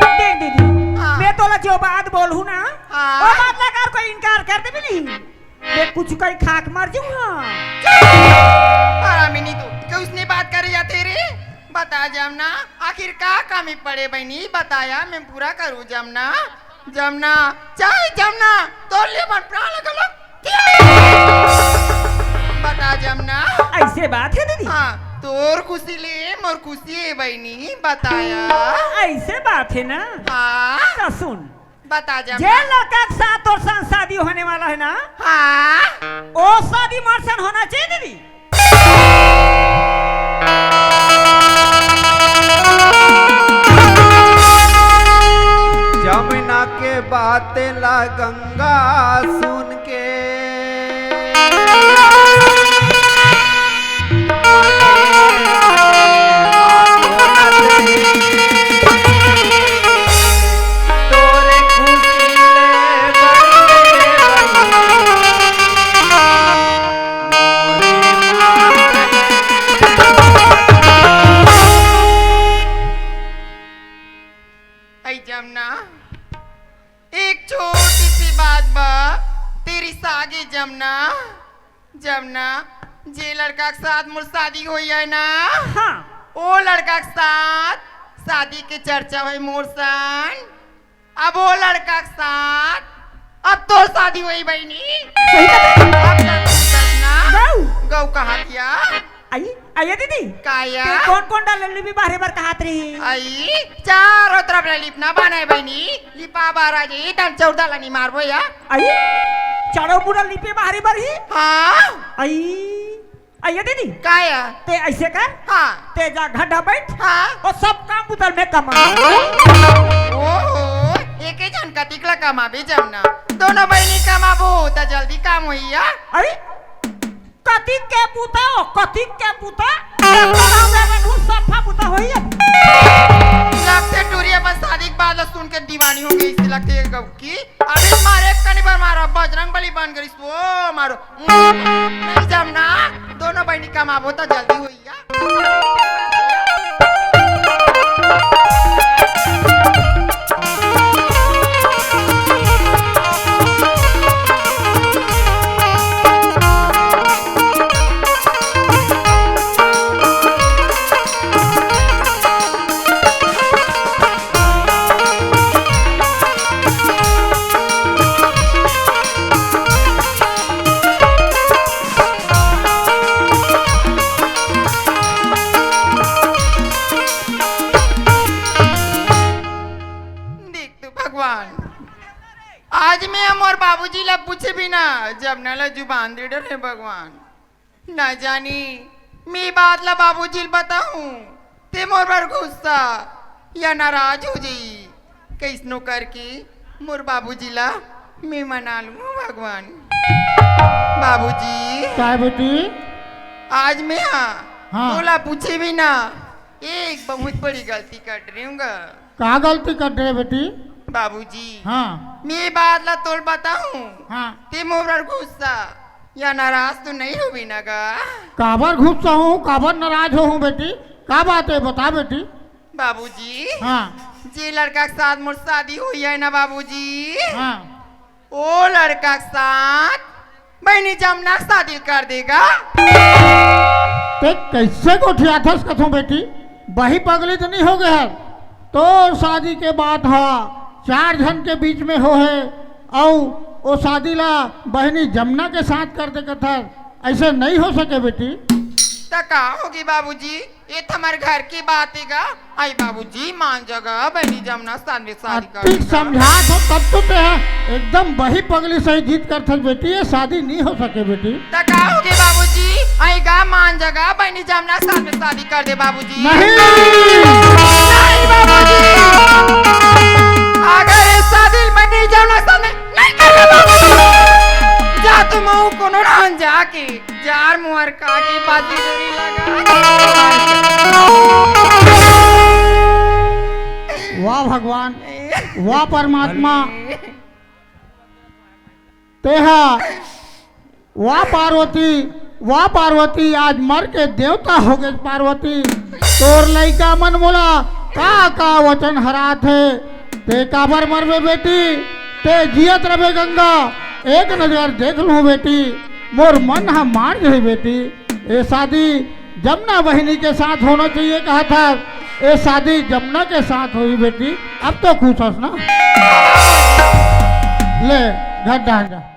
देख दीदी, हाँ। मैं तोला जो बात बोलहूँ ना, हाँ। वो बात ला कर कोई इनकार कर दे भी नहीं। मैं कुछ कई खाक मर जाऊँ, हाँ। हरामिनी तू, क्यों उसने बात करे जाते रे? बता जमुना, आखिर का कमी पड़े बहिनी? बताया, मैं पूरा करूँ जमुना। जमुना, चाहे जमुना, तोर ले मन प्राण घलो त्याग। बता जमुना। ऐसे बात है दीदी? हाँ, तोर खुशी ले मोर खुशी है बहिनी, बताया। ऐसे बात है ना? हाँ। तो सुन। बता जमुना। जे लड़का के साथ तोर संग शादी होने वाला है ना? हाँ। ओ शादी मोर संग होना चाहिए दीदी। जमुना के बात ला गंगा सुन के तोरे खुशी ले बने अई जमुना, एक छोटी सी बात बा, तेरी सागे जमुना, जमुना, जे लड़का के साथ मोर शादी होई है ना, हाँ। ओ लड़का के साथ शादी के चर्चा होई मोर सन। अब ओ लड़का के साथ अब तोर शादी होई बहिनी। सही कथे। अब ना तू ना। गऊ। गऊ कहा दिया। आई, आइए दीदी। काया? ते कोन कोन डाले लिपी बारे बर कहत रही? आई, चारों तरफ ले लिपना बनाए बहिनी। लिपा बारा जी, तन चौदह लानी मारबो या। आई, चारों मुड़ा लिपे बाहरी बर ही? हाँ। आई, आइए दीदी। काया? ते ऐसे कर। हाँ। ते जा घर बैठ। हाँ। और सब काम उधर में कमा। ओहो, एके झन कतिक ला कमाबे जमुना। दोनों बहिनी कमाबो, त जल्दी काम होई या। आई, कतिक के बूता, ओ, कतिक के बूता? एकर हमरा बर बहुत सफा बूता होई अब। लगथे टूरी अपन शादी के बाद ल सुन के दीवानी हो गई, इसे लगथे ये गऊ की। अभी मारे एक कनी बार मारो, बजरंग बली बन गई, ओ मारो। नहीं जमुना, दोनों बहिनी कमाबो त जल्दी होई या। मैं मोर बाबूजी ला पूछे बिना जमना ला जुबान दे डरे भगवान। ना जानी मैं बात ला बाबूजी ला बताहूँ, ते मोर बर गुस्सा या नाराज हो जाई। कैसनो करके मोर बाबूजी ला मैं मना लूँ भगवान। बाबूजी, काय बेटी? आज मैं हा हाँ। तोला पूछे बिना एक बहुत बड़ी गलती कर रही हूँ गा। का गलती कर रहे बेटी? बाबूजी, हाँ। मैं ये बात ला तोल बताहूँ। हाँ। ते मोर बर गुस्सा या नाराज तो नहीं होबे ना गा? काबर गुस्सा हूँ, काबर नाराज हो हूँ बेटी? का बात है, बता बेटी। बाबूजी, हाँ। जे लड़का के साथ मोर शादी हुई है ना बाबूजी, हाँ। ओ लड़का के साथ बहिनी जमना शादी कर देगा। ते कैसे गोठियाथस कथों बेटी? बही पगली तो नहीं हो गए हर? तोर शादी के बात हा चार झन के बीच में हो है, अउ ओ शादी ला बहिनी जमना के साथ कर दे कथर, ऐसे नहीं हो सके बेटी। त का होगी बाबूजी? ये तो हमारे घर की बात है गा। आई बाबूजी, मान जगा, बहिनी जमना साथ में शादी कर ठीक देगा। समझा तो तब तो ते एकदम बही पगली सही जिद करथस बेटी, ये शादी नहीं हो सके बेटी। त का होगे बाबूजी? आई गा, मान जगा, बहिनी जमना साथ में शादी कर दे बाबूजी। नहीं। नहीं बाबूजी, अगर ये शादी बहिनी जमना साथ में नहीं कर दे बाबूजी, जा तुम कोनो रहन जाके जार मुहर काकी बाजी दूरी लगा। वाह भगवान, वाह परमात्मा, तेहा, वाह पार्वती, वाह पार्वती, आज मर के देवता हो गए पार्वती। तोर लइका मन मोला का का वचन हरात हे, ते काबर मरबे बेटी? ते जियत रबे गंगा, एक नजर देख लूं बेटी, मोर मन ह मान जाही बेटी। ए शादी जमुना बहिनी के साथ होना चाहिए कहा था, ए शादी जमुना के साथ होही बेटी। अब तो खुश हस ना? ले घर डाल जा।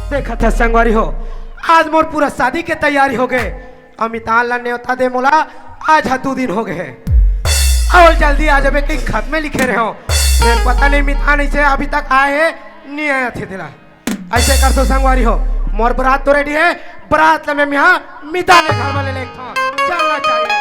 देखत ह संगवारी हो, आज मोर पूरा शादी के तैयारी हो गए। अमितान ला नेवता दे मोला, आज ह दू दिन हो गए हे। अउ जल्दी आ जाबे कहीं खत में लिखे रहे हो, फिर पता नहीं मितान ऐसे अभी तक आए हे, नहीं आया थे तेला। ऐसे कर दो संगवारी हो, मोर बरात तो रेडी हे, बरात ला मैं यहाँ मितान के घर में ले लेथों, चलना चाहिए।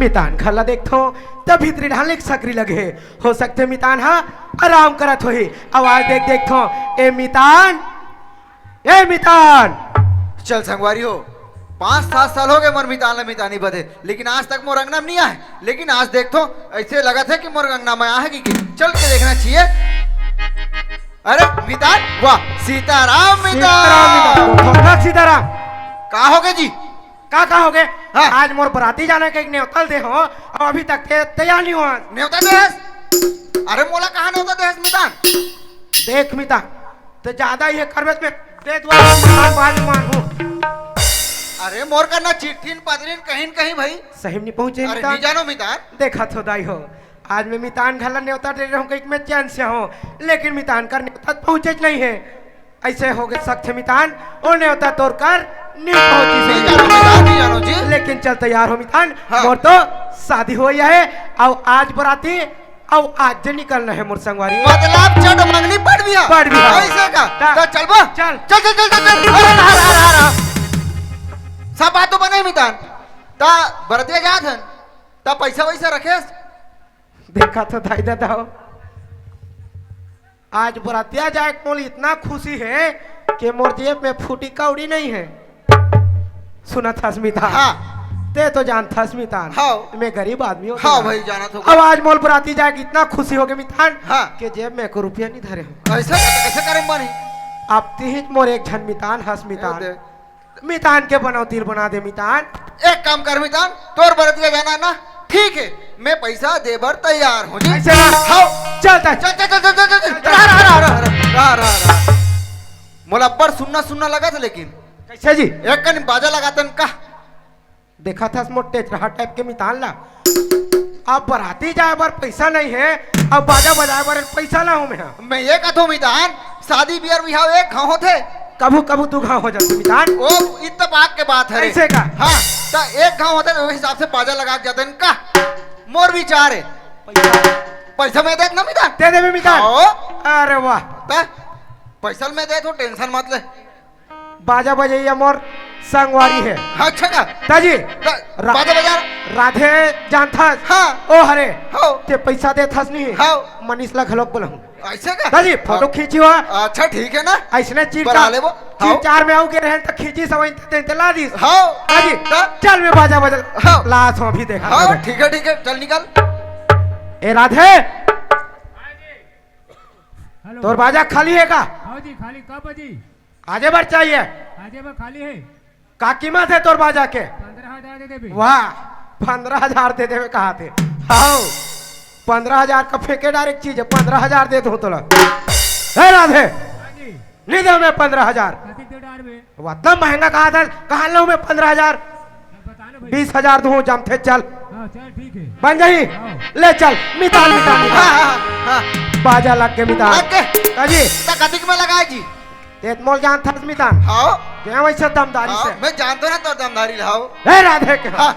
मितान घर ला देखथों, त भीतरी डाल एक सकरी लगे हे। हो सकथे मितान ह आराम करत होही। आवाज देख, देखथों, ए मितान, ए मितान। चल संगवारी हो, पाँच सात साल हो गए मोर मितान ला मितानी बदे, लेकिन आज तक मोर अंगना में नहीं आए। लेकिन आज देखथों, ऐसे लगत हे कि मोर अंगना में आहे कि, कि चल के देखना चाहिए। अरे मितान, वाह, सीताराम मितान। सीताराम मितान, भगवान सीताराम। का हो गए जी? का, का हो गए? हाँ। आज मोर बराती जाना के एक नेवता ल दे हो, अउ अभी तक ते तैयार नहीं हो। नेवता दे हस? अरे मोला कहाँ नेवता दे हस मितान? देख मितान, ते ज्यादा ये करबे त मैं दे दुआ मितान, बाद में मानहूँ। अरे मोर करना चिट्ठिन पत्रिन कहीं न कहीं भाई। सही में नहीं पहुँचे अरे मितान। नहीं जानो मितान। देखत हो दाई हो, आज मैं मितान घर ला नेवता दे रहा हूँ, कहीं मैं चैन से हूँ, लेकिन मितान कर नेवता पहुँचे नहीं है। ऐसे हो गए सख्त मितान, ओ नेवता तोर कर नहीं पहुँची नहीं से। जानो मितान, नहीं जानो जी। लेकिन चल तैयार हो मितान, हाँ। मोर तो शादी हो गया है, अउ आज बराती, अउ आज जे निकलना है मोर संगवारी। मतलब चट मंगनी पड़ भी है। पड़ भी है। ऐसे का? ता-, तो चलबो? चल। चल, चल, चल, चल, चल। अरे, रहा, रहा, रहा, रहा। सब बात तो बने मितान। ता बरतिया जात हन, ता पैसा वैसा रखेस? देखा तो दाई दादा हो, आज बरतिया जाए के मोला इतना खुशी है कि मोर जेब में फूटी कौड़ी नहीं है। सुनत हस मितान? हाँ। ते तो जानत हस मितान। हाँ। मैं गरीब आदमी हों। हाँ भाई, जानत हों। अब आज मोर बराती जाए के इतना खुशी होगे मितान हाँ। कि जेब में एको रुपया नहीं धरे हों। कैसे, कैसे करे बनी? अब तिहिच मोर एक झन मितान हस मितान। ए दे। मितान के बनौती ल बना दे मितान। एक काम कर मितान, तोर बरतिया जाना हे ना, ठीक हे, मैं पैसा दे बर तैयार हों जी। ऐसे ना। हाँ। चल, चल। चल, चल, चल। रहा, रहा, रहा। मोला अब्बड़ सुन्ना सुन्ना लगत हे लेकिन। कैसे जी? एक कन बाजा लगातेन का? देखत हस मोर टेचरहा type के मितान ला। अब बराती जाए बर पैसा नहीं हे, अब बाजा बजाए बर पैसा लाहूं मैं। मैं ये कहत हों मितान, शादी बियाह बिहाव एक घांव होथे। कभू कभू दू घांव हो जाथे मितान। ओ इत्तेफाक के बात हे रे। ऐसे का? हाँ, त एक घांव होथे त ओ हिसाब से बाजा लगा के जातेन का? मोर विचार हे। पैसा? पैसा मैं देत ना मितान। दे देबे मितान। हाँ। अरे वाह। त पैसा ल मैं देत हों, tension मत ले। बाजा बजइया मोर संगवारी हे। हाँ, अच्छा का? दाजी, त रा-, बाजा बजा। राधे जानथस? हाँ। ओ हरे। हाँ। ते पैसा देथस नहीं? हाँ। मनीष ला घलोक बोलहूं। ऐसे का? दाजी, फोटो हाँ। खींची हुआ। अच्छा, ठीक हे ना? ऐसने चीर बना चार, लेबो। चीर हाँ। चार में आऊ के रहे त खींची सवई ते, ते ला दीस। हाँ। दाजी, त? चल मैं बाजा बजा। हाँ। लात हों अभी देखा हाँ, तबे। ठीक हे, ठीक हे, चल निकल। ए राधे, हेलो। तोर बाजा खाली हे का? हाँ जी, खाली। कब बजी? आजे बर चाहिए। आजे बर खाली हे। का कीमत हे तोर बाजा के? पंद्रह हजार दे देबे। वाह, पंद्रह हजार दे देबे कहाथे। हाव, पंद्रह हजार का फेंके direct चीज हे, पंद्रह हजार देत हों तोला। हे राधे, हाँ जी। नहीं देवं मैं पंद्रह हजार। कतिक दे डारबे? वो इतना महंगा कहाथस, कहाँ लाहूं मैं पंद्रह हजार? अब बता ना भाई। बीस हजार दूहूं, जमथे चल। हाँ, चल ठीक हे। बन जाही? हाँ। ले चल, मितान, मितान, मितान। हाँ, हाँ, हाँ। बाजा लग के मितान। लग के? दाजी। त कतिक में लगाए जी? ते त मोला जानथस मितान। हाँ। के वैसे दमदारी हाँ, से। मैं जानथों ना तोर दमदारी ला, हाँ। हे राधे के। हाँ।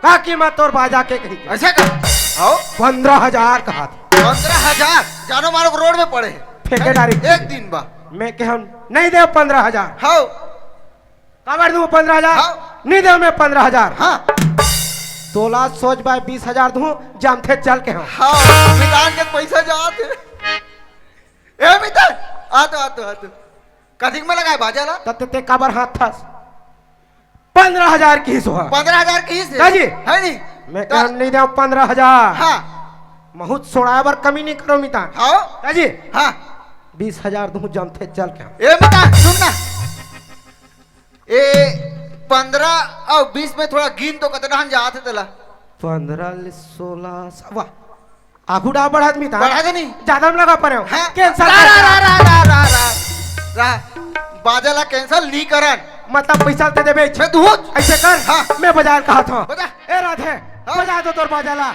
का कीमत तोर बाजा के कही के? ऐसे का? हाँ। पंद्रह हजार कहाथे। पंद्रह हजार? जानो मारो रोड में पड़े हे। फेंके direct। एक दिन बा। मैं केहेंव नहीं देवं पंद्रह हजार। हाँ। काबर दूं पंद्रह हजार? हाँ। नहीं देवं मैं पंद्रह हजार। हाँ। तोला सोझ बाय बीस हजार दूं, जमथे चल केहेंव। हाँ, मितान के पैसा जात हे। ए मितान, आ तो, आ तो, आ तो। कतिक में लगाए बाजा ला? त ते, ते काबर हाँकथस? पंद्रह हजार किहिस हे। पंद्रह हजार किहिस हे? दाजी। हे नहीं? मैं त- केहेंव नहीं देवं पंद्रह हजार। हाँ। महूं त सोड़ाए बर कमी नहीं करों मितान। हाँ। दाजी। हाँ। बीस हजार दूं, जमथे चल केहेंव। ए मितान, सुन ना। ए, पंद्रह अउ बीस में थोड़ा गिन तो कतना हन जात हे तेला? पंद्रह ले सोलह, स-, वाह। आगू डहा बढ़त मितान। बढ़त नहीं। जादा में लगा परे हों। हाँ। Cancel रा, कर रा, दे। रा, रा, रा, रा, रा। बाजा ला cancel नहीं करन। मतलब पैसा दे देबे। मैं दूहूं। ऐसे कर। हाँ। मैं बजाय ल कहाथों। बजा। ए राधे, हाँ। बजा तो तोर बाजा ला।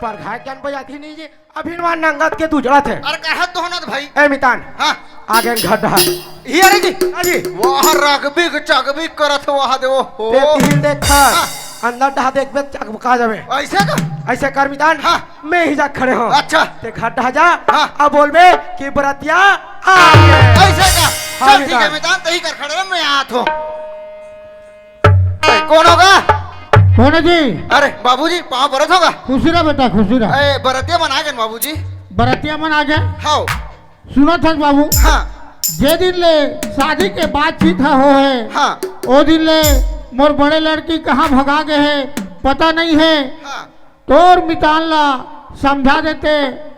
परघाय ज्ञान बजाती नहीं जी। अभी नवा नंगत के दुजड़त हे। अरे कहत तो हों ना भाई। ए मितान। हाँ। आगे घड्डा। ये अरे जी। हाँ जी। वाह, रगबी के चगबी करत हे, वाह दे, ओहो। ते तिहिल देख खा। हाँ। अंदर डहा देखबे, चकमका जाबे। ऐसे का? ऐसे कर मितान। हाँ। मैं ही जा खड़े हों। अच्छा। ते घड्डा जा। हाँ। अब बोलबे कि बरतिया आ गे। ऐसे का? हाँ, चल ठीक हे मितान। मितान, तही कर खड़े रह, मैं आत हों। ए, कोन होगा? कोन हे जी? अरे बाबूजी, पाँव परत हों गा। खुशी रह बेटा, खुशी रह। ए, बरतिया मन आ गेन बाबूजी। बरतिया मन आ गेन? हाँ। सुनत हस बाबू। हाँ। जे दिन ले शादी के बातचीत ह होहे, हाँ। ओ दिन ले मोर बड़े लड़की कहाँ भगा गे हे, पता नहीं हे। हाँ। तोर मितान ला समझा देते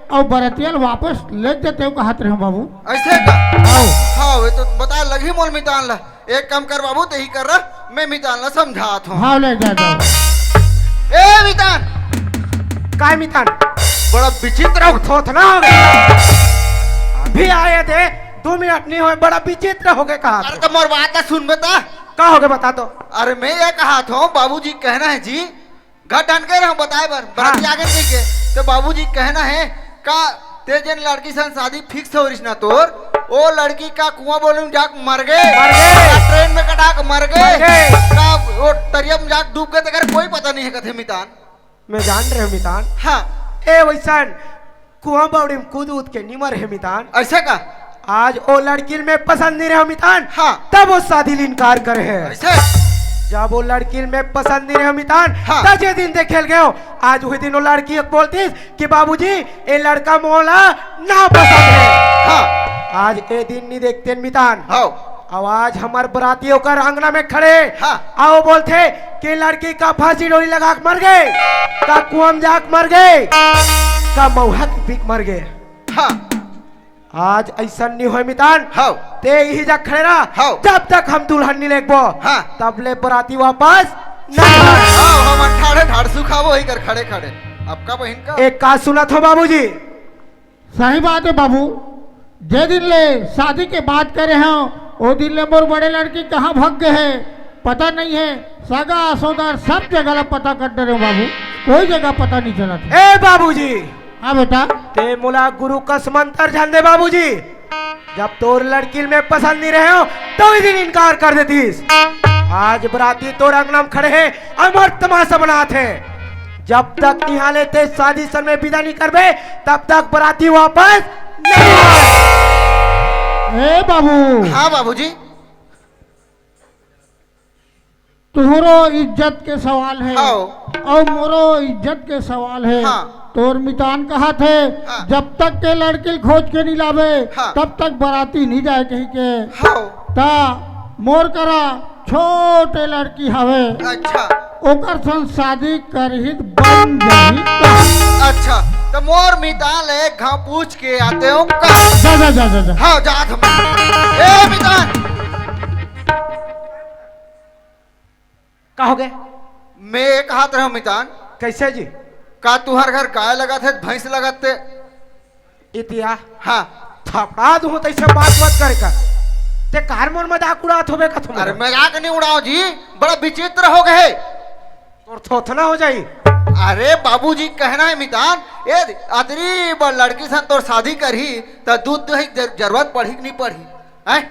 अउ बरतिया ल वापस ले देते, कहत रहेंव बाबू। ऐसे का? हाँ। हाँ, वे तो बताय लगही मोर मितान ला। एक काम कर बाबू, तही कर रह, मैं मितान ला समझात हों। हाँ, ले जा, जा। ए मितान! काय मितान? बड़ा विचित्र हो। थोथना हो गे। अभी आए थे, दो मिनट नहीं होय, बड़ा विचित्र हो गे कहा। अरे तो मोर बात ला सुन बता। का हो गे बता तो। अरे मैं ये कहत हों, बाबूजी कहना हे जी, घर डहन गे रहेंव बताय बर, हाँ। बराती आगे नहीं के। तो बाबूजी कहना हे, का ते जेन लड़की सन शादी fix हो रहिस ना तोर, ओ लड़की का कुआं बोले में जाके मर गे, मर गे। का ट्रेन में कटा के मर गे, मर गे। का ओ तरिया में जाके डूब गे, तेकर कोई पता नहीं हे कथे मितान। मैं जान रहेंव मितान। हाँ। ए वैसन कुआं बावड़ी में कूद उद के निमर हे मितान। ऐसे का? आज ओ लड़की ल मैं पसंद नहीं रहे मितान। हाँ। तब ओ शादी ल इनकार करे हे। ऐसे? जब ओ लड़की ल मैं पसंद नहीं रहे मितान, हाँ। तब जे दिन देखे ल गयो, आज वही दिन ओ लड़की एक बोलतीस कि बाबूजी, ए लड़का मोला ना पसंद हे। हाँ। आज ए दिन नहीं देखते मितान। हाँ। अउ आज हमर बराती ओकर अंगना में खड़े। हाँ। अउ बोलथे कि लड़की का फांसी डोरी लगा के मर गे, का कुआं में जाके मर गे, का मउहा के पी के मर गे। हाँ। आज अइसन नहीं होय मितान। हाँ। ते इही जग खड़े रह। हाँ। जब तक हम दुल्हन नहीं लेगबो, हाँ। तब ले बराती वापस नहीं आय। हाँ, हम ठाड़े ठाड़ सुखाबो ही कर खड़े खड़े। आपका बहिन का? एक का सुनत हो बाबूजी? सही बात हे बाबू, जे दिन ले शादी के बात करे हंव, ओ दिन ले मोर बड़े लड़की कहाँ भग गे हे, पता नहीं हे। सगा सोदर सब जगह ला पता कर डरे हंव बाबू, कोई जगह पता नहीं चलत हे। ए बाबूजी। हाँ बेटा। ते मोला गुरु कस मंतर झन दे बाबूजी। जब तोर लड़की ल मैं पसंद नहीं रहे हंव, तो उही दिन इनकार कर देतीस। आज बराती तोर अंगना में खड़े हे, अउ मोर तमाशा बनात हे। जब तक इहाँ ले ते शादी सन में विदा नहीं करबे, तब तक बराती वापस नहीं आय। ए बाबू। हाँ बाबूजी। तुहरो इज्जत के सवाल हे। हाँ। अउ मोरो इज्जत के सवाल हे। हाँ। तोर मितान कहत हे, हाँ। जब तक के लड़की ल खोज के नहीं लाबे, हाँ। तब तक बराती नहीं जाय कहिके। हाँ। त मोर करा छोटे लड़की हवे। अच्छा। ओकर संग शादी करही त बन जाही का? अच्छा, त मोर मितान ले एक घांव पूछ के आते हंव का? जा, जा, जा, जा, जा। हाँ, जात हंव। ए मितान। का हो गे? मैं ये कहत रहेंव मितान। कइसे जी? का तुंहर घर गाय लगत हे, भैंस लगत हे? इतिया। हाँ। थपड़ा दूं तइसे बात मत करे कर। ते कार मोर मजाक उड़ात होबे का तुम? अरे मजाक नहीं उड़ाओ जी, बड़ा विचित्र हो गे। तोर थोथना हो जाही। अरे बाबूजी कहना हे मितान, ए अतरी बड़ लड़की सन तोर शादी करही, त दूध दही जर-, जरूरत पड़ही कि नहीं पड़ही? हैं?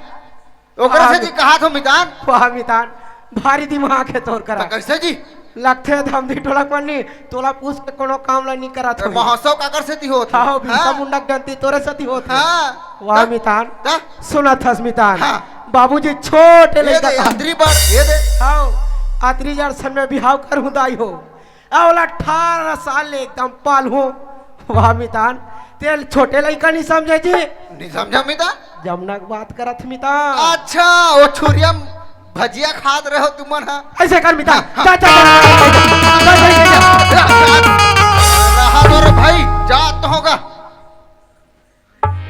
ओकरा से जी कहत हंव मितान। वाह मितान, भारी दिमाग हे तोर करा। त कइसे जी? लगथे धमधी टोलक मन नी, तोला पूछ के कोनो काम ला नी करत होही। महोत्सव काकर सेती होत हे? हाँ, बिरसा मुंडा के गनती तोरे सेती होत हे। हाँ। वाह मितान, सुनत हस मितान। हाँ। बाबूजी छोटे लइका हे। अतरी बड़, ये दे। हाँ, अतरी जड़ सन में बिहाव करहूं दाई हो। अउ ओला अठारह साल ले एकदम पालहूं। वाह मितान, ते छोटे लइका नहीं समझे जी। नहीं समझा मितान? जमना के बात करत मितान। अच्छा, ओ छुरिया भजिया खात रहे हो तुमन हा। अइसे कर मितान। हाँ, हाँ। जा, जा, जा, जा। रहा दो रे भाई, जात होगा।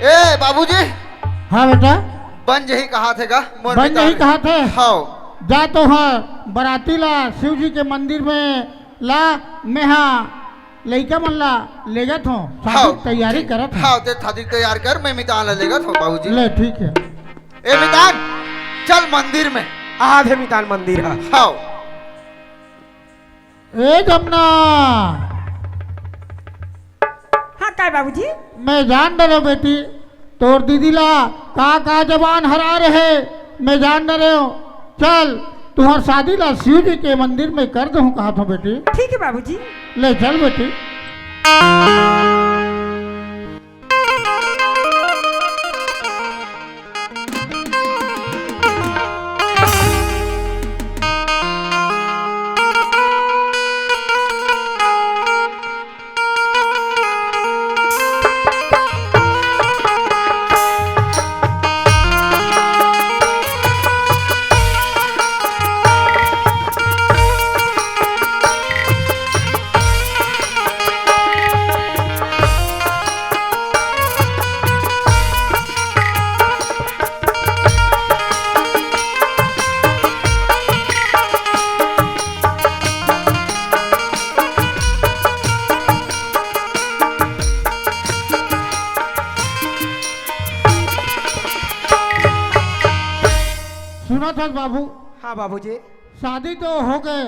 ए बाबूजी। हाँ बेटा। बन जही कहत हे गा, मोर बन जही कहत हे। हाँ। जा तो हाँ, बराती ला शिव जी के मंदिर में ला, मैं हा लइका मन ला लेगत हों, शादी हाँ। तैयारी करत हों। हाँ, ते शादी तैयार कर, मैं मितान ला लेगत हों बाबूजी। ले ठीक हे। ए मितान, चल मंदिर में। आधे मितान मंदिर हा। हाँ। ए जमना। हाँ, काय बाबूजी? मैं जान डरेंव बेटी, तोर दीदी ला का का जबान हरा रहे, मैं जान डरेंव। चल, तुंहर शादी ला शिव जी के मंदिर में कर देहूं कहत हों बेटी। ठीक हे बाबूजी। ले चल बेटी। सुनत हस बाबू? हाँ बाबूजी। शादी तो हो गे,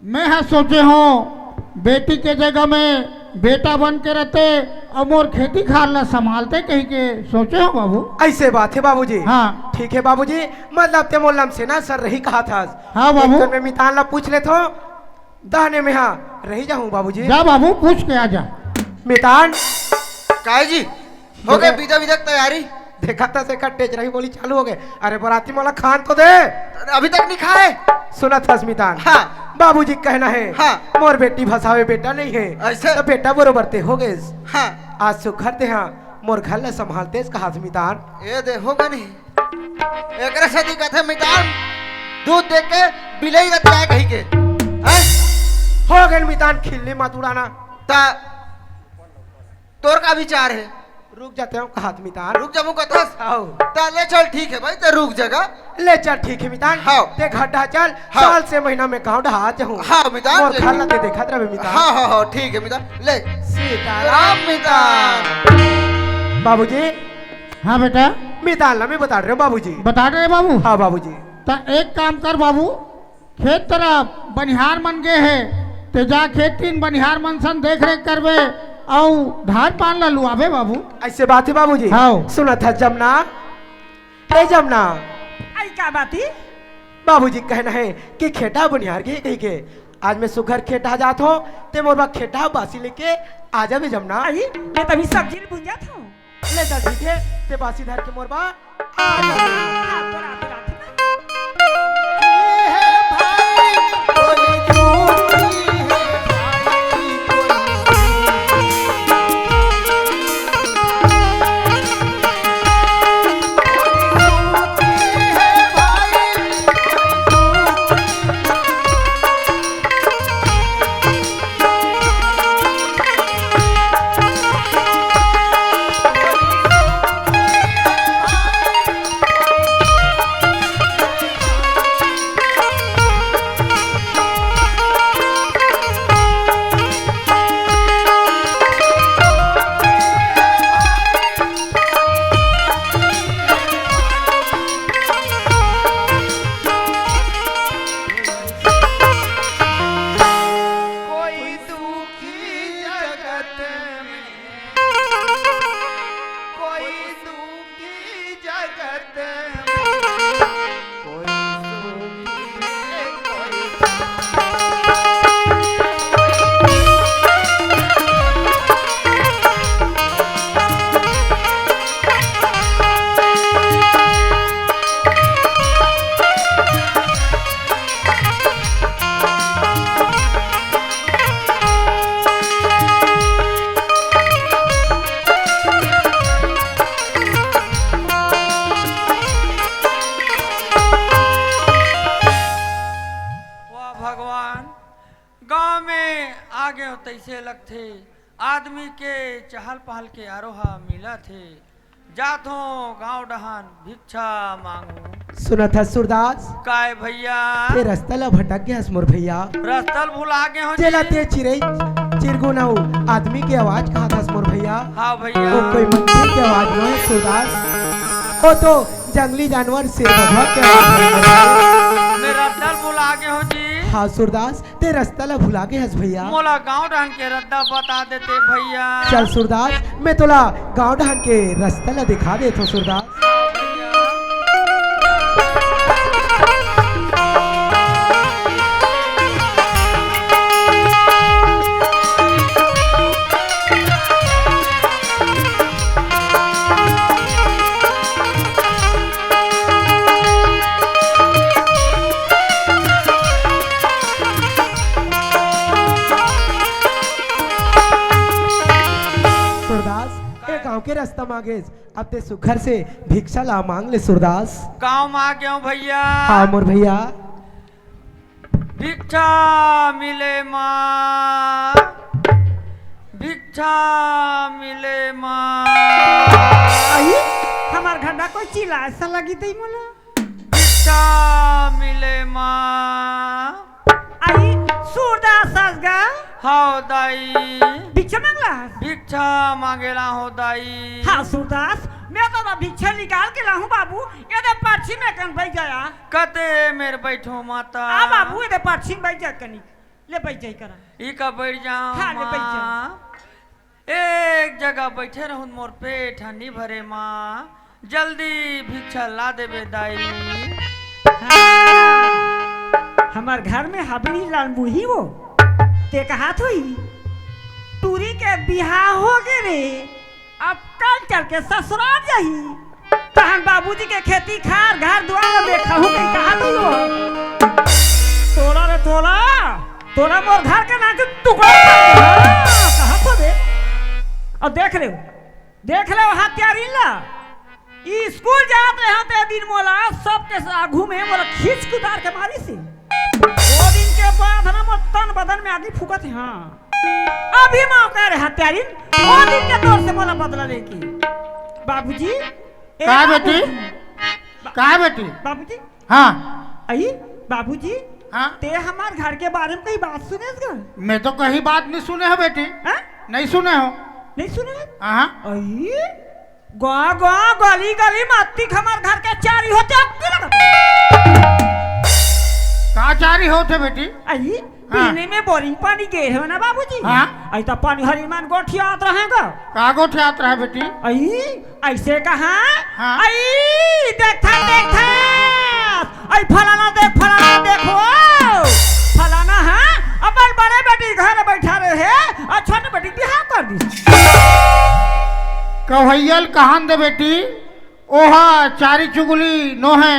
मैं हा सोचे हों बेटी के जगह में बेटा बन के रहते अउ मोर खेती खार ला संभालते कहिके सोचे हों बाबू। अइसे बात हे बाबूजी। हाँ। ठीक हे बाबूजी, मतलब ते मोर लमसेना सर रही कहत हस। हाँ बाबू। एक कन मैं मितान ला पूछ लेत हों, दाने में हा रही जाहूं बाबूजी। जा बाबू, पूछ के आ जा। मितान, काय जी? हो गए बीजा बीजा के तैयारी? देखा था से का टेचरही बोली चालू हो गए। अरे बराती मोला खान तो दे। अभी तक नहीं खाए? सुनत हस मितान। हाँ। बाबूजी के कहना है, हाँ। मोर बेटी भसावे बेटा नहीं है। ऐसे? तो बेटा बरोबर ते हो गए। हाँ। आज सुखर ते हाँ, मोर घर ला संभालते कहा मितान। ये दे हो गए नहीं। एकरे से दिक्कत है मितान, दूध दे के बिलई रतिया कही के। हैं? हो गए मितान, खिल्ली मत उड़ाना। ता तोर का विचार है? रुक जाते हो कहात मितान। रुक जाबो कथस? हाव। ता ले चल, ठीक है भाई, ते रुक जगा। ले चल, ठीक है मितान। हाव। ते घर डहा चल, हाव। साल से महीना में गाँव डहा आ जाहूँ। हाव मितान, मोर ले। घर ला ते देखत रहे मितान। हाँ, हाँ, हाँ, ठीक है मितान। ले। सीताराम मितान। बाबूजी। हाँ बेटा। मितान ला मैं बता रहे हूँ बाबूजी। बता रहे बाबू? हाँ बाबूजी। ता एक काम कर बाबू, खेत तरफ बनिहार मन गे हे, ते जा खेत तीन बनिहार मन सन देख रेख करबे, अउ धान पान ला लुआबे बाबू। ऐसे बात है बाबूजी। हाँ। सुनत हस जमना, ए जमना। आई का बात ही? बाबूजी कहना है कि खेता बनिहार गे कही के, आज मैं सुघर खेता जात हो, ते मोर बा खेता बासी लेके आ जाबे जमना। आई, मैं तभी सब्जी भुंजत हूँ। ले चल, ठीक है, ते बासी धर के मोर बा। आ, आ, तो रात, रात में। कोई दुखी जगत में, कोई दुखी जगत में, कोई सुखी है, कोई वाह भगवान, गांव में आगे हो तैसे लगथे, आदमी के चहल पहल के आरोहा मिलत हे। जात हो गांव डहान भिक्षा मांगू। सुनत हस सूरदास? काय भैया? ते रस्ता ला भटक गे हस मोर भैया। रस्ता ल भुला गे हो जेला जी। ते चिरई चिरगुन अउ आदमी के आवाज कहात हस मोर भैया। हाँ भैया। वो कोई मनखे के आवाज नोहे सूरदास, वो तो जंगली जानवर शेर बघवा के आवाज हे। मैं रस्ता ल भुला गे हो जी। हाँ सूरदास, ते रस्ता ला भुला गे हस भैया। मोला गांव डहन के रद्दा बता देते भैया। चल सूरदास, मैं तोला गांव डहन के रस्ता ला दिखा देथों सूरदास। सूरदास, ए गांव के रस्ता मांगेस, अब ते सुघर से भिक्षा ला मांग ले सूरदास। गांव म आ गेंव भैया। हाँ मोर भैया। भिक्षा मिले माँ, भिक्षा मिले माँ। अही, हमर घर मा कोई चिल्लाए सा लगी तई मोला। भिक्षा मिले माँ। अही, सूरदास हस गा? हव दाई। भिक्षा मांगला हस? भिक्षा मांगेला हो दाई। हाँ सूरदास, मैं तो भिक्षा निकाल के लाहूं बाबू, ये दे पर्ची में कन बैठ जाया। कते मेर बैठो माता। आ बाबू, ये दे पर्ची में बैठ जा कनी। ले बैठ जाई करा। ई का बैठ जाओ हाँ, ले बैठ जा। माँ। एक जगह बैठे रहूं, मोर पेट ह नी भरे माँ, जल्दी भिक्षा ला देबे दाई। हाँ, हमर घर में हबरी लाल मुही वो, ते कहात होही, टूरी के बिहाव हो गे रे, अब कल चल के ससुराल जाही, तहन बाबूजी के खेती खार, घर दुआर में देखहूं कहीं कहा तो हो। तोला रे तोला, तोला मोर घर के नाच टुकड़ा कर दे। हाँ, कहा तो बे। अब देख ले, देख ले हत्यारी ला। ई स्कूल जात रहे ते दिन मोला सबके आगू में मोला खींच के उतार के मारिस हे। वो दिन के बाद ना मोर तन बदन में आगी फूकत हे। हाँ, अभी मौका रहे हत्यारिन, वो दिन के तोर से मोला बदला लेके। बाबूजी, ए का बेटी? बाबूजी। बा-, का बेटी? बाबूजी। हाँ। अई, बाबूजी, हाँ? ते हमार घर के बारे में कहीं बात सुनेस गा? मैं तो कहीं बात नहीं सुने हो बेटी। हाँ? नहीं सुने हो। नहीं सुने हो? हाँ। अई, गाँव गाँव, गली गली में अत्ती हमार घर के चारी होते अत्ती लगत। का चारी होते बेटी? अई, हाँ। पीने में बोरिंग पानी गे हो ना बाबूजी? हाँ। अई तो पानी हरी मान गोठियात रहेगा। का गोठियात रहे बेटी? अई, ऐसे कहा? हाँ। अई, देखा, देखा। अई फलाना देख, फलाना देखो। फलाना, हाँ, अपन बड़े बेटी घर बैठा रहे, और छोटे बेटी बिहाव कर दी। कवैयल कहन दे बेटी, ओहा चारी चुगली नोहे,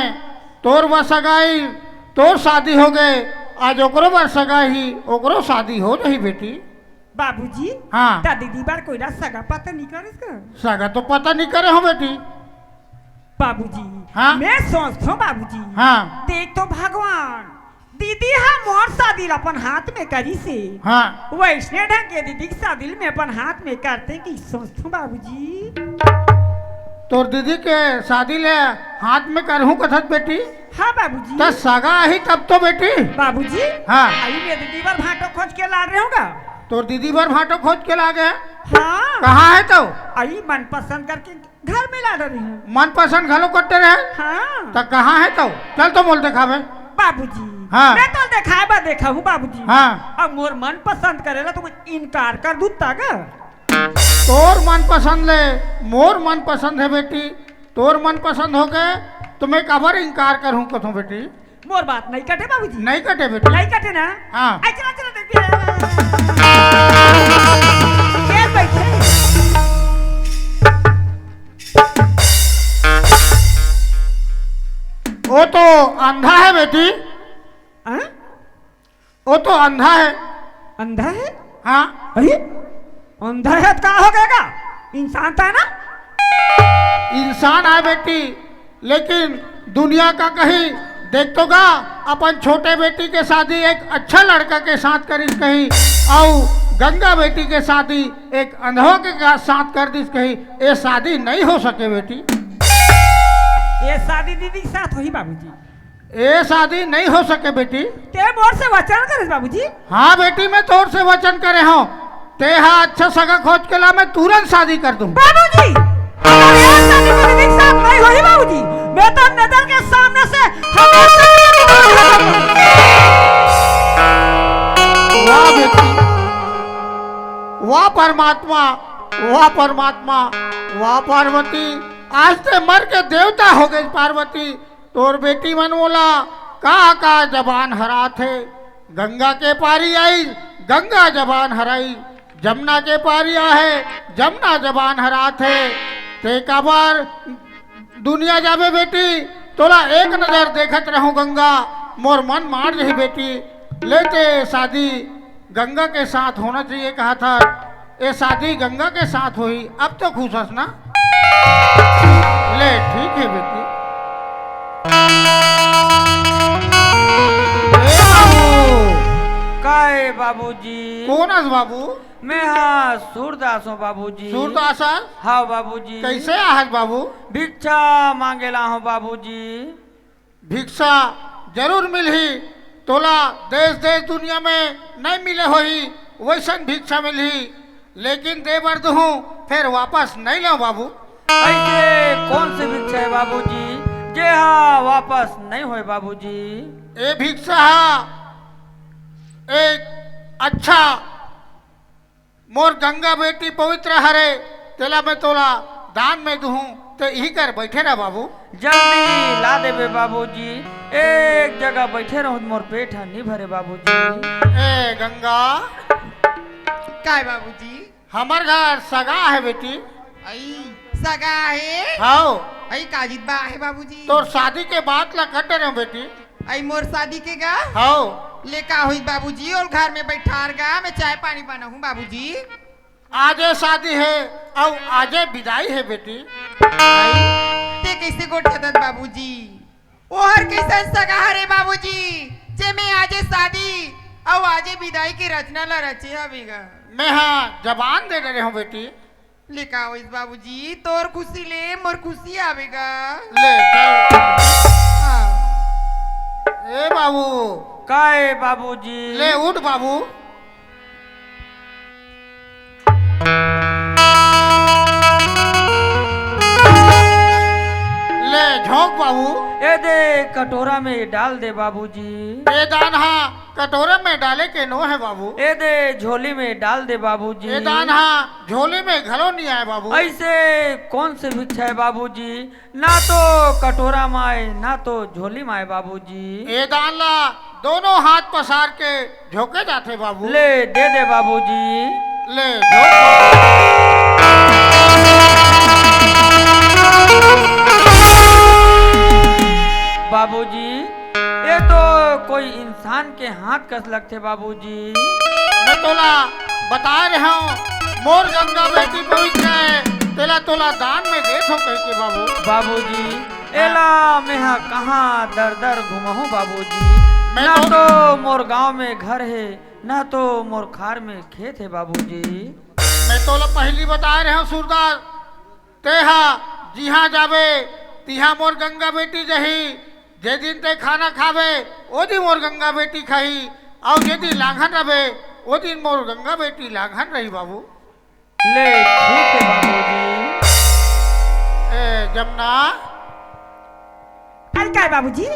तोर बर सगाई, तोर शादी हो गए, आज ओकरो बर सगाई ही, ओकरो शादी हो जाही बेटी। बाबूजी, हाँ। त दीदी बर कोई ला सगा पता नहीं करिस का? सगा तो पता नहीं करे हो बेटी। बाबूजी, हाँ? मैं सोचथों बाबूजी, हाँ। देख तो भगवान, दीदी हा मोर शादी ला अपन हाथ में करिस हे। हाँ। वैसने ढंग के दीदी के शादी ल मैं अपन हाथ में करतें कि सोचथों बाबूजी। तोर दीदी के शादी ले हाथ में करहूं कथस बेटी? हाँ बाबूजी। त सगा आही तब तो बेटी। बाबूजी। हाँ। अई मैं दीदी बर भांटो खोज के ला रहे हूँ गा। तोर दीदी बर भांटो खोज के ला गए? हाँ। कहाँ हे तो? अई मनपसंद करके घर में ला डरे हूँ। मनपसंद घलो करते रहे? हाँ। त कहाँ हे तो? चल तो मोला देखाबे। बाबूजी। हाँ। मैं तो देखाए बर देखा हूँ बाबूजी। हाँ। अब मोर मनपसंद करे ला तुम इनकार कर दूँ तब गा? तोर मनपसंद ले मोर मनपसंद हे बेटी, तोर मनपसंद हो गए तो मैं काबर इनकार करहूँ कथों बेटी? मोर बात नहीं कटे बाबूजी। नहीं कटे बेटी। नहीं कटे ना? हाँ। आई चला, चला, देख। ये बैठे। वो तो अंधा है बेटी। हाँ? वो तो अंधा है। अंधा है? हाँ। अरे, अंधा है तो का हो गएगा? इंसान था ना? इंसान है बेटी, लेकिन दुनिया का कहीं देख तो गा, अपन छोटे बेटी के शादी एक अच्छा लड़का के साथ करिस कहीं, अउ गंगा बेटी के शादी एक अंधवा के का-, साथ कर दिस कहीं, ये शादी नहीं हो सके बेटी। ये शादी दीदी के साथ होही बाबूजी। ए शादी नहीं हो सके बेटी। ते मोर से वचन करिस बाबूजी। हाँ बेटी, मैं तोर से वचन करे हूँ, ते हा अच्छा सगा खोज के ला, मैं तुरंत शादी कर दूँ। बाबूजी, अगर ये शादी मेरे के साथ नहीं होही बाबूजी, मैं तो नजर के सामने से हमेशा के लिए दूर हो जाऊंगी। वाह बेटी, वाह परमात्मा, वाह परमात्मा, वाह पार्वती, आज ते मर के देवता हो गई पार्वती। तोर बेटी मन मोला का का जबान हरात हे। गंगा के पारी आई, गंगा जबान हराई, जमुना के पारी आहे, जमुना जबान हरात हे। ते काबर दुनिया जाबे बेटी, तोला एक नजर देखत रहूं गंगा, मोर मन मार जही बेटी। ले ते शादी गंगा के साथ होना चाहिए कहा था, ये शादी गंगा के साथ हुई, अब तो खुश हस ना? ले, ठीक है बेटी। ए बाबू। काय बाबूजी? कौन हस बाबू? मैं हा सूरदास हूँ बाबूजी। सूरदास हस? हाँ बाबूजी। कैसे आहस बाबू? भिक्षा मांगे ला हूँ बाबूजी। भिक्षा जरूर मिलही तोला, देश देश दुनिया में नहीं मिले होही वैसन भिक्षा मिलही, लेकिन दे बर दुहूं, फेर वापस नहीं लेव बाबू। ऐसे कौन से भिक्षा है बाबूजी, जे हा वापस नहीं होए बाबूजी? ए भिक्षा हा एक अच्छा मोर गंगा बेटी पवित्र हरे, तेला मैं तोला दान में दुहूं, ते इही कर बैठे रह बाबू। जल्दी ला देबे बाबूजी, एक जगह बैठे रहूं, मोर पेट ह नी भरे बाबूजी। ए गंगा। काय बाबूजी? हमर घर सगा है बेटी। अई, सगा हे? हाव। अई, काजित बा हे बाबूजी? तोर शादी के बात ला कर डरे हंव बेटी। अई, मोर शादी के गा? हाव। ले का होइस बाबूजी, ओला घर में बइठार गा, मैं चाय पानी बनाहूं बाबूजी। आजे शादी हे अउ आजे बिदाई हे बेटी। अई, ते कइसे गोठियाथस बाबूजी? ओहर कइसन सगा हरे बाबूजी, जेमे आजे शादी अउ आजे बिदाई के रचना ला रचे हवे गा? मैं हा जबान दे डरे हंव बेटी। ले का होइस बाबूजी, तोर खुशी ले मोर खुशी आवे गा। ले चल। हाँ। ए बाबू। का ए बाबूजी? ले उठ बाबू। ले झोंक बाबू। ए दे कटोरा में डाल दे बाबूजी। ए दान हा कटोरा में डाले के नो हे बाबू। ए दे झोली में डाल दे बाबूजी। ए दान हा झोली में घलो नइ आय बाबू। अइसे कोन से भिक्षा हे बाबूजी? ना तो कटोरा माय, ना तो झोली माय बाबूजी। ए दान ला दोनों हाथ पसार के झोंके जाथे बाबू। ले, दे दे बाबूजी। ले, झोंक। बाबूजी, ये तो कोई इंसान के हाथ कस लगथे बाबूजी। मैं तोला बता रहे हूँ, मोर गंगा बेटी पवित्र है, तेला तोला दान में देत हूँ कह के बाबू। बाबूजी, एला मेहा कहाँ दर दर घुमाहूँ बाबूजी। मैं ना तो तो मोर गांव में घर हे, ना तो मोर खार में खेत हे बाबूजी। मैं तोला पहली बता रहे हूँ सूरदास, तेहा जिहाँ जाबे, तिहाँ मोर गंगा बेटी जही। जे दिन ते खाना खाबे, ओ दिन मोर गंगा बेटी खाही, अउ जे दिन लांघन रबे, ओ दिन मोर गंगा बेटी लांघन रही बाबू। ले, ठीक हे बाबूजी। ए, जमुना। अरे, काय बाबूजी?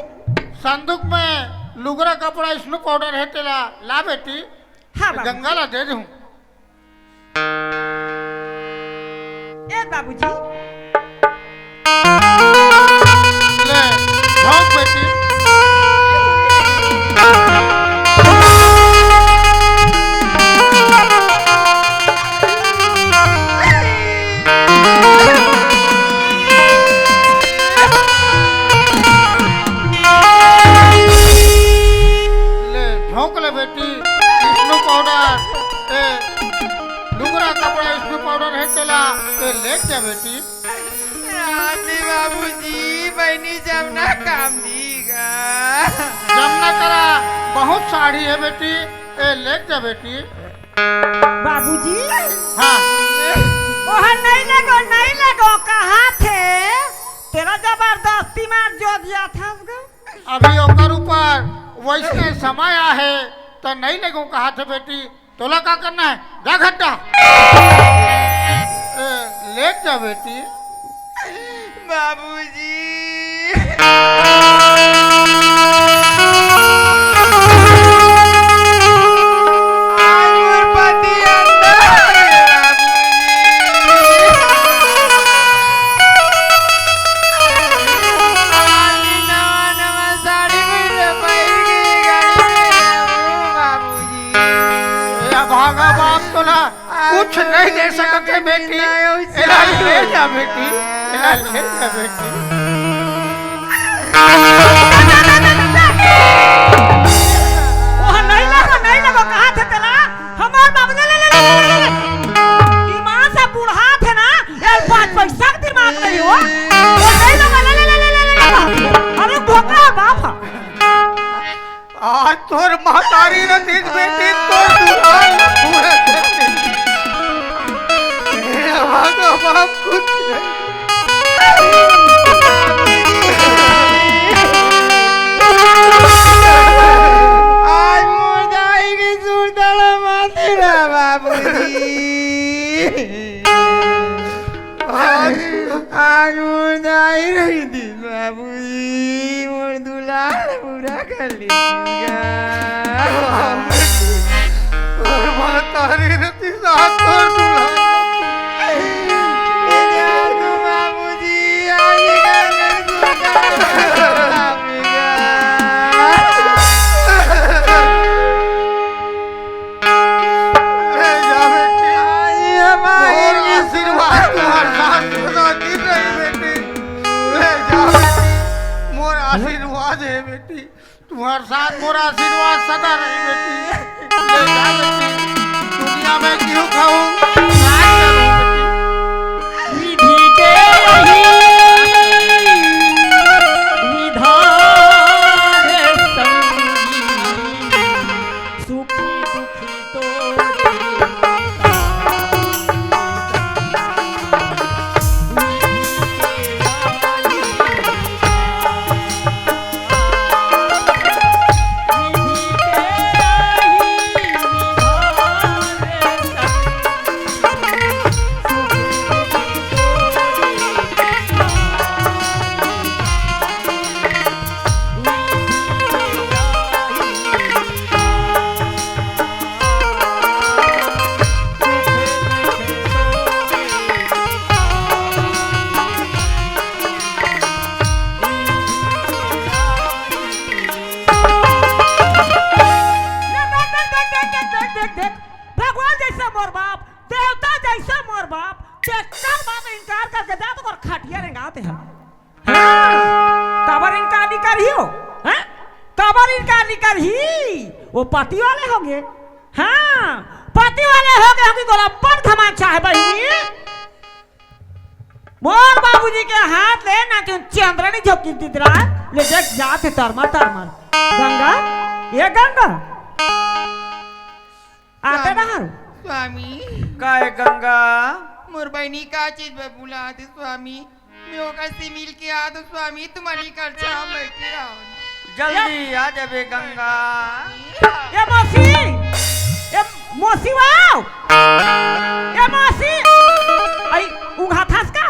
संदूक में लुगरा कपड़ा, स्नो पाउडर हे, तेला ला बेटी। हाँ, बाबूजी। गंगा ला दे दूँ। ए बाबूजी। ले, झोंक बेटी। ले, झोंक ले बेटी, स्नो पाउडर, ए, लुगरा कपड़ा, स्नो पाउडर हे तेला, ते लेके जा बेटी। राम जी बाबूजी, बहिनी जमुना काम नी गा। जमुना करा बहुत साड़ी हे बेटी, ए, लेके जा बेटी। बाबूजी। हाँ। ओहर नहीं लेगों, नहीं लेगों, कहाथे? तेला जबरदस्ती मार जो दिया था उसको। अभी ओकर ऊपर वइसने समय आहे, त नहीं लेगों कहाथे बेटी। तोला का करना हे? जा घट्टा। ए, लेके जा बेटी। बाबूजी। आज मोर पति अंदर हे, बाबूजी। आज नवा नवा साड़ी पहिर के गाड़ी में आऊं, बाबूजी। ए अभागा बाप तोला कुछ नहीं दे सकत हे बेटी। एला ले जा बेटी, एला ले जा बेटी। ओह, नहीं लगो, नहीं लगो, कहाथे तेला? हमार बाबू, ले, ले, ले। ईमान से बूढ़ा थे ना, यार, पाँच पैसा के दिमाग नहीं हो। वो नहीं लगो, ले, ले। अरे, भोकरा बाप है। आज तोर महतारी रतिस बेटी, तोर दुलार ल पूरा कर दे। हे अभागा बाप कुछ नहीं। आज मोर दाई के सुरता ल माथे ला बाबूजी। आज, आज मोर दाई रहितिस बाबूजी, मोर दुलार पूरा कर लेतिस गा। तोर महतारी रहितिस आज तोर दुलार। ए जान दो बाबूजी, आज कर ले तू बाबूजी। ए जा बेटी। आज हमारी मोर आशीर्वाद तुम्हारे मोर साथ मोर आशीर्वाद सदा रही बेटी। ले जा बेटी, दुनिया में क्यों खाऊं, राज करूं बेटी। विधि के यही विधान संगी, सुखी दुखी तोरे। भगवान जैसा मोर बाप, देवता जैसा मोर बाप, तेकर बात इनकार करके जा तो ओकर खटिया रेंगाते हैं। हाँ, काबर इनकार नहीं करही हो? हैं? काबर इनकार नहीं करही? वो पति वाले होंगे। हाँ, पति वाले होंगे, होंगे, गोला बड़ घमंड चाहे बहिनी। मोर बाबूजी के हाथ ले ना क्यों चंद्रनी झोंकी दिदरा, ले देख जात हे तरमर तरमर। गंगा, ये गंगा। आते स्वामी, डहर। स्वामी। काय गंगा? मोर बहिनी का चीज बर बुलात हे स्वामी? मैं ओकर से मिल के आ दो स्वामी, तुम्हारी करछा में बैठी रहूं। जल्दी आ जाबे गंगा। ए मौसी, ए मौसी वाओ, ए मौसी, आई उघाथस का?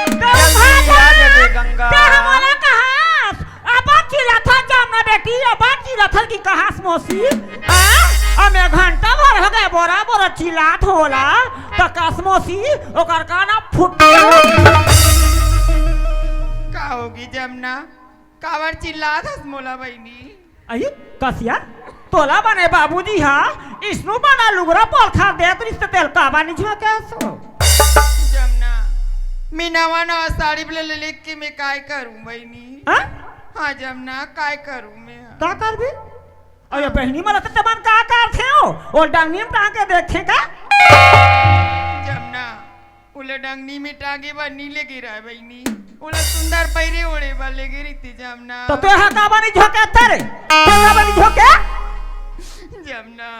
जल्दी आ जाबे गंगा। ते हमला कहास? अबड़ चिल्लाथस जमना बेटी, अबड़ चिल्लाथस कि कहास मौसी? हाँ? अब एक घंटा भर हो गए, बोरा बोरा चिल्लात होला, त कस मौसी, ओकर काना फुट। का होगी जमना? काबर चिल्लात हस मोला बहिनी? अई, कसिया, तोला बने बाबूजी हा, इसनू बना लुगरा पोलखा देत रिस त तेल काबर नि झोंके हस? जमना, मैं नवा नवा साड़ी बोले ले लेके मैं काय करूं बहिनी? हाँ? हाँ जमना, काय करूं मैं? का करबे? अरे बहिनी, मला त तमन का करथे हो? ओ डंगनी में टांग के देखथे का? जमना, ओला डंगनी में टांगे बर नी लेगे रहय बहिनी, ओला सुंदर पहिरे ओढ़े बर लेगे रहिथे जमना। त तोहा काबर नि झोंके तेरे? तोहा काबर नि झोंके? जमना,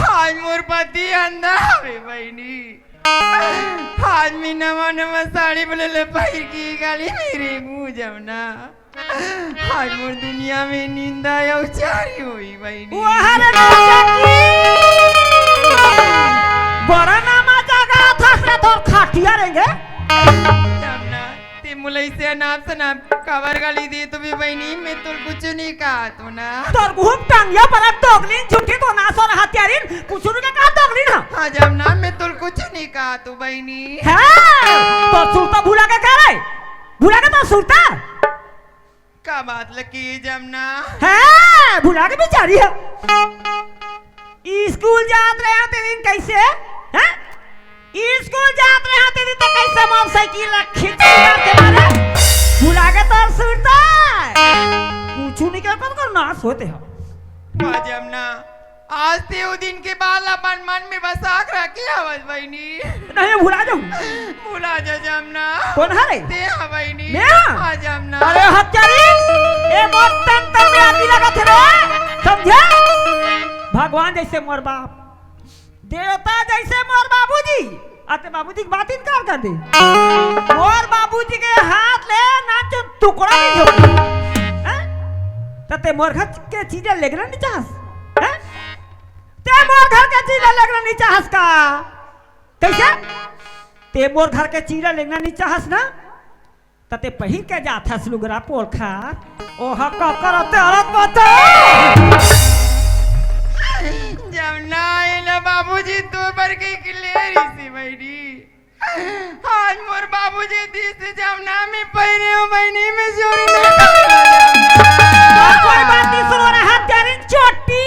आज मोर पति अंधा हवे बहिनी। आज मैं नवा नवा साड़ी बोले ले पहिर के गाली मेरे मुंह जमना। आज मोर दुनिया में निंदा अउ चारी होई बहिनी। वाह रे नौटंकी! बड़ा नामा जगाथस रे तोर खटिया रेंगे। जमना, ते मोला अइसे अनाप शनाप काबर गाली देथस बहिनी, मैं तोला कुछु नइ कहत हों ना। तोर मुंह टंगिया पर तोगलिन झूठी तो ना सोना हत्यारिन, कुछु नइ कहा तोगलिन हा। हाँ जमना, मैं तोला कुछु नइ कहत हों बहिनी। हाँ, तोर सुरता भुला गे का रे? भुला गे तोर सुरता? का बात लकी जमना? हैं, भुला गे बिचारी हा। स्कूल जात रहे ते दिन कइसे? हैं? स्कूल जात रहे ते दिन त कइसे मोटरसाइकिल ला खींच के मारे? भुला गे तोर सुरता। कुछु नइ कर, कर नास होथे हा। वाह जमना, आज ते ओ दिन के बात ला अपन मन में बसा के रखे हवस बहिनी। नहीं भुला जाहूं। भुला जा जमना। कोन हरे? ते हा बहिनी। मैं हा? हाँ जमना। अरे हत्यारी, ए मोर तन तन में आगी लगत हे रे। समझे? भगवान जइसे मोर बाप, देवता जइसे मोर बाबूजी, अते बाबूजी के बात इनकार कर दे। मोर बाबूजी के हाथ ले ना चो टुकड़ा नइ हो। हैं? त ते मोर घर के चीज लेगना नइ चाहस? हैं? ते मोर घर के चीज लेगना नइ चाहस का? कइसे? ते मोर घर के चीज लेगना नइ चाहस ना? त ते पहिर के जाथस लुगरा पोलखा। ओहा ककर ते औरत बता। जमना, एला बाबूजी तोर बर के ले रिसी बहिनी। आज मोर बाबूजी दिस जमना में पहिरे हों बहिनी, में चोरी नइ करूं। कोई बात नइ सुनो रे हत्यारिन चोटी।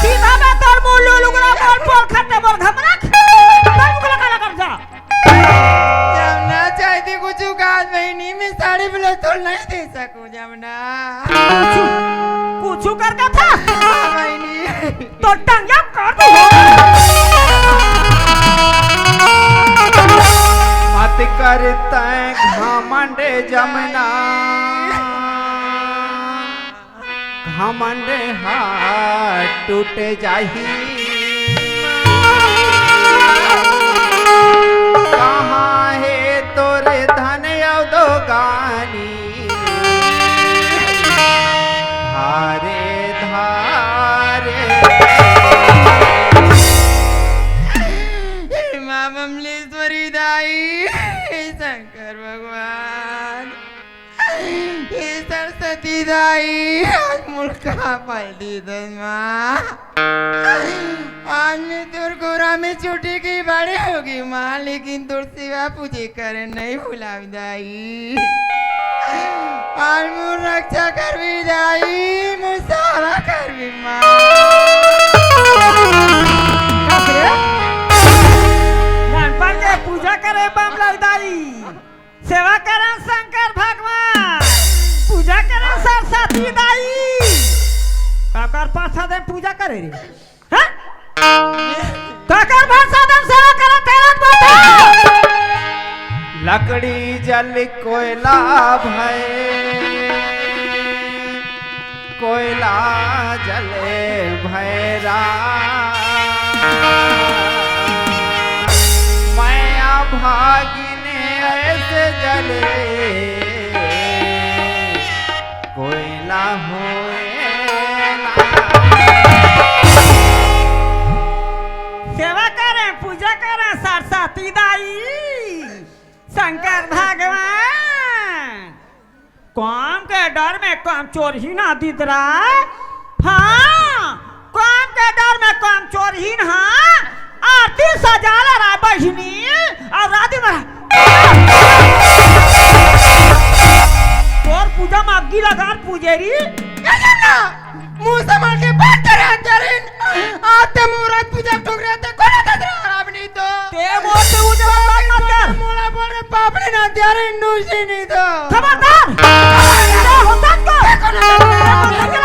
सीधा में तोर मुंह लुगरा पोल पोलखा ते मोर घमरा। तोर मुंह ला काला कर जा। जमना, चाहे ते कुछु कहा बहिनी, में साड़ी ब्लाउज तोला नइ दे सकूं जमना। तो टंगिया कर दो। मत कर तैं घमंड जमना, घमंड हा टूट जाही। कहाँ हे तोर धन अउ दो गानी? धारे धारे। हे माँ बमलेश्वरी दाई, हे शंकर भगवान, हे सरस्वती दाई, आज मोर का पलटी दस माँ। आज मैं तोर गोरा में छुट्टी के बड़े होगे माँ, लेकिन तोर सेवा पूजे करे नहीं भुलाव दाई। आज मोर रक्षा करबे दाई, मोर सहारा करबे माँ। नानपन के पूजा करे बम लग दाई। सेवा करन शंकर भगवान, पूजा करन सरस्वती दाई। काकर प्रसाद में पूजा करे रे? हैं? काकर प्रसाद में सेवा करन तेरा बता। लकड़ी जल कोयला भय, कोयला जले भैरा, मैं अभागिन ऐसे जले, कोयला होए ना। सेवा करे, पूजा करे, सरस्वती दाई, शंकर भगवान। काम के डर में काम चोरही ना दिदरा। हाँ, काम के डर में काम चोरही ना। आरती सजा ले रहा बहिनी, अउ राती में तोर पूजा में अग्गी लगा पूजेरी। मुंह संभाल के बात करे हत्यारिन। आते मुहूर्त पूजा ठुकरे ते कोना ददरा हराम नहीं तो। ते मोर से उजला बात मत कर। मोला बोले पापड़ी ना हत्यारिन नुसी नहीं तो। खबरदार। ते होता को? ते कोना ददरा हराम नहीं तो।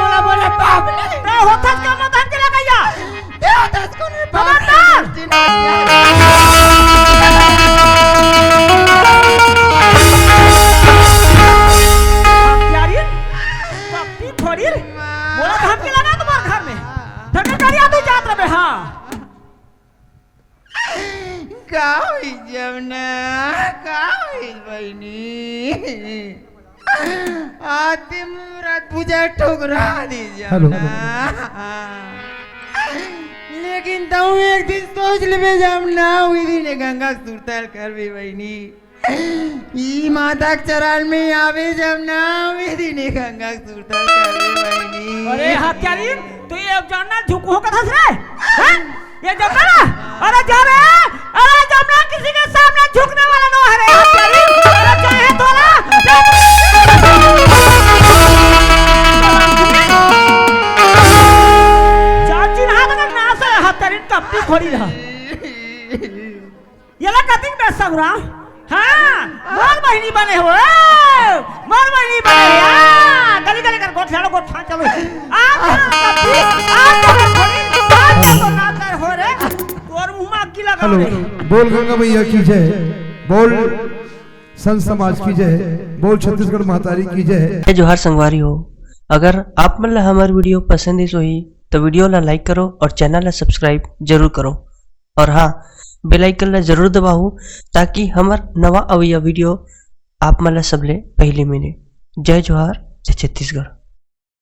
मोला बोले पापड़ी। ते होता को मत हम के लगैया। खबरदार! हत्यारिन, कपटी फोड़िन, मोला धमकी लगा तुम्हार घर में। धमकी करिया तू जात रहे, हाँ। का होई जमुना? का होई बहिनी? आते मुहूर्त पूजा ठुकरा दी हेलो। जमुना। लेकिन तहूँ एक दिन सोच लेबे जमुना, उही दिन गंगा सुरतल करबे बहिनी। ई माता के चरण में आबे जमुना, उही दिन गंगा सुरतल करबे बहिनी। अरे हत्यारिन, तू ये जमुना झुकहूँ कथस रे? हैं? ये जब ना, अरे जा रे, अरे जमुना किसी के सामने झुकने वाला ना है रे, तेरी, अरे चाहे तोला, चार चिन्हा तक ना से हत्यारिन कपटी खोली रहा। ये ला कतिक में सगुरा। हाँ, मोर बहिनी बने हो, मोर बहिनी बने हो, आ, गली गली कर गोठ झाड़ो, गोठ फांच चलो। आ, आ, आ, तो ना कर हो रे, तोर मुंह में अग्गी लगा हेलो, रे। बोल गंगा मैया की जय, बोल संत समाज की जय, बोल छत्तीसगढ़ महतारी की जय। जय जोहार संगवारी हो, अगर आप मन ला हमर video पसंद आइस होही, तो video ला like करो और channel ला subscribe जरूर करो। और हाँ, bell icon ला जरूर दबाहू, ताकि हमर नवा अवइया video आप मन ला सबले पहली मिले। जय जोहार, जय छत्तीसगढ़।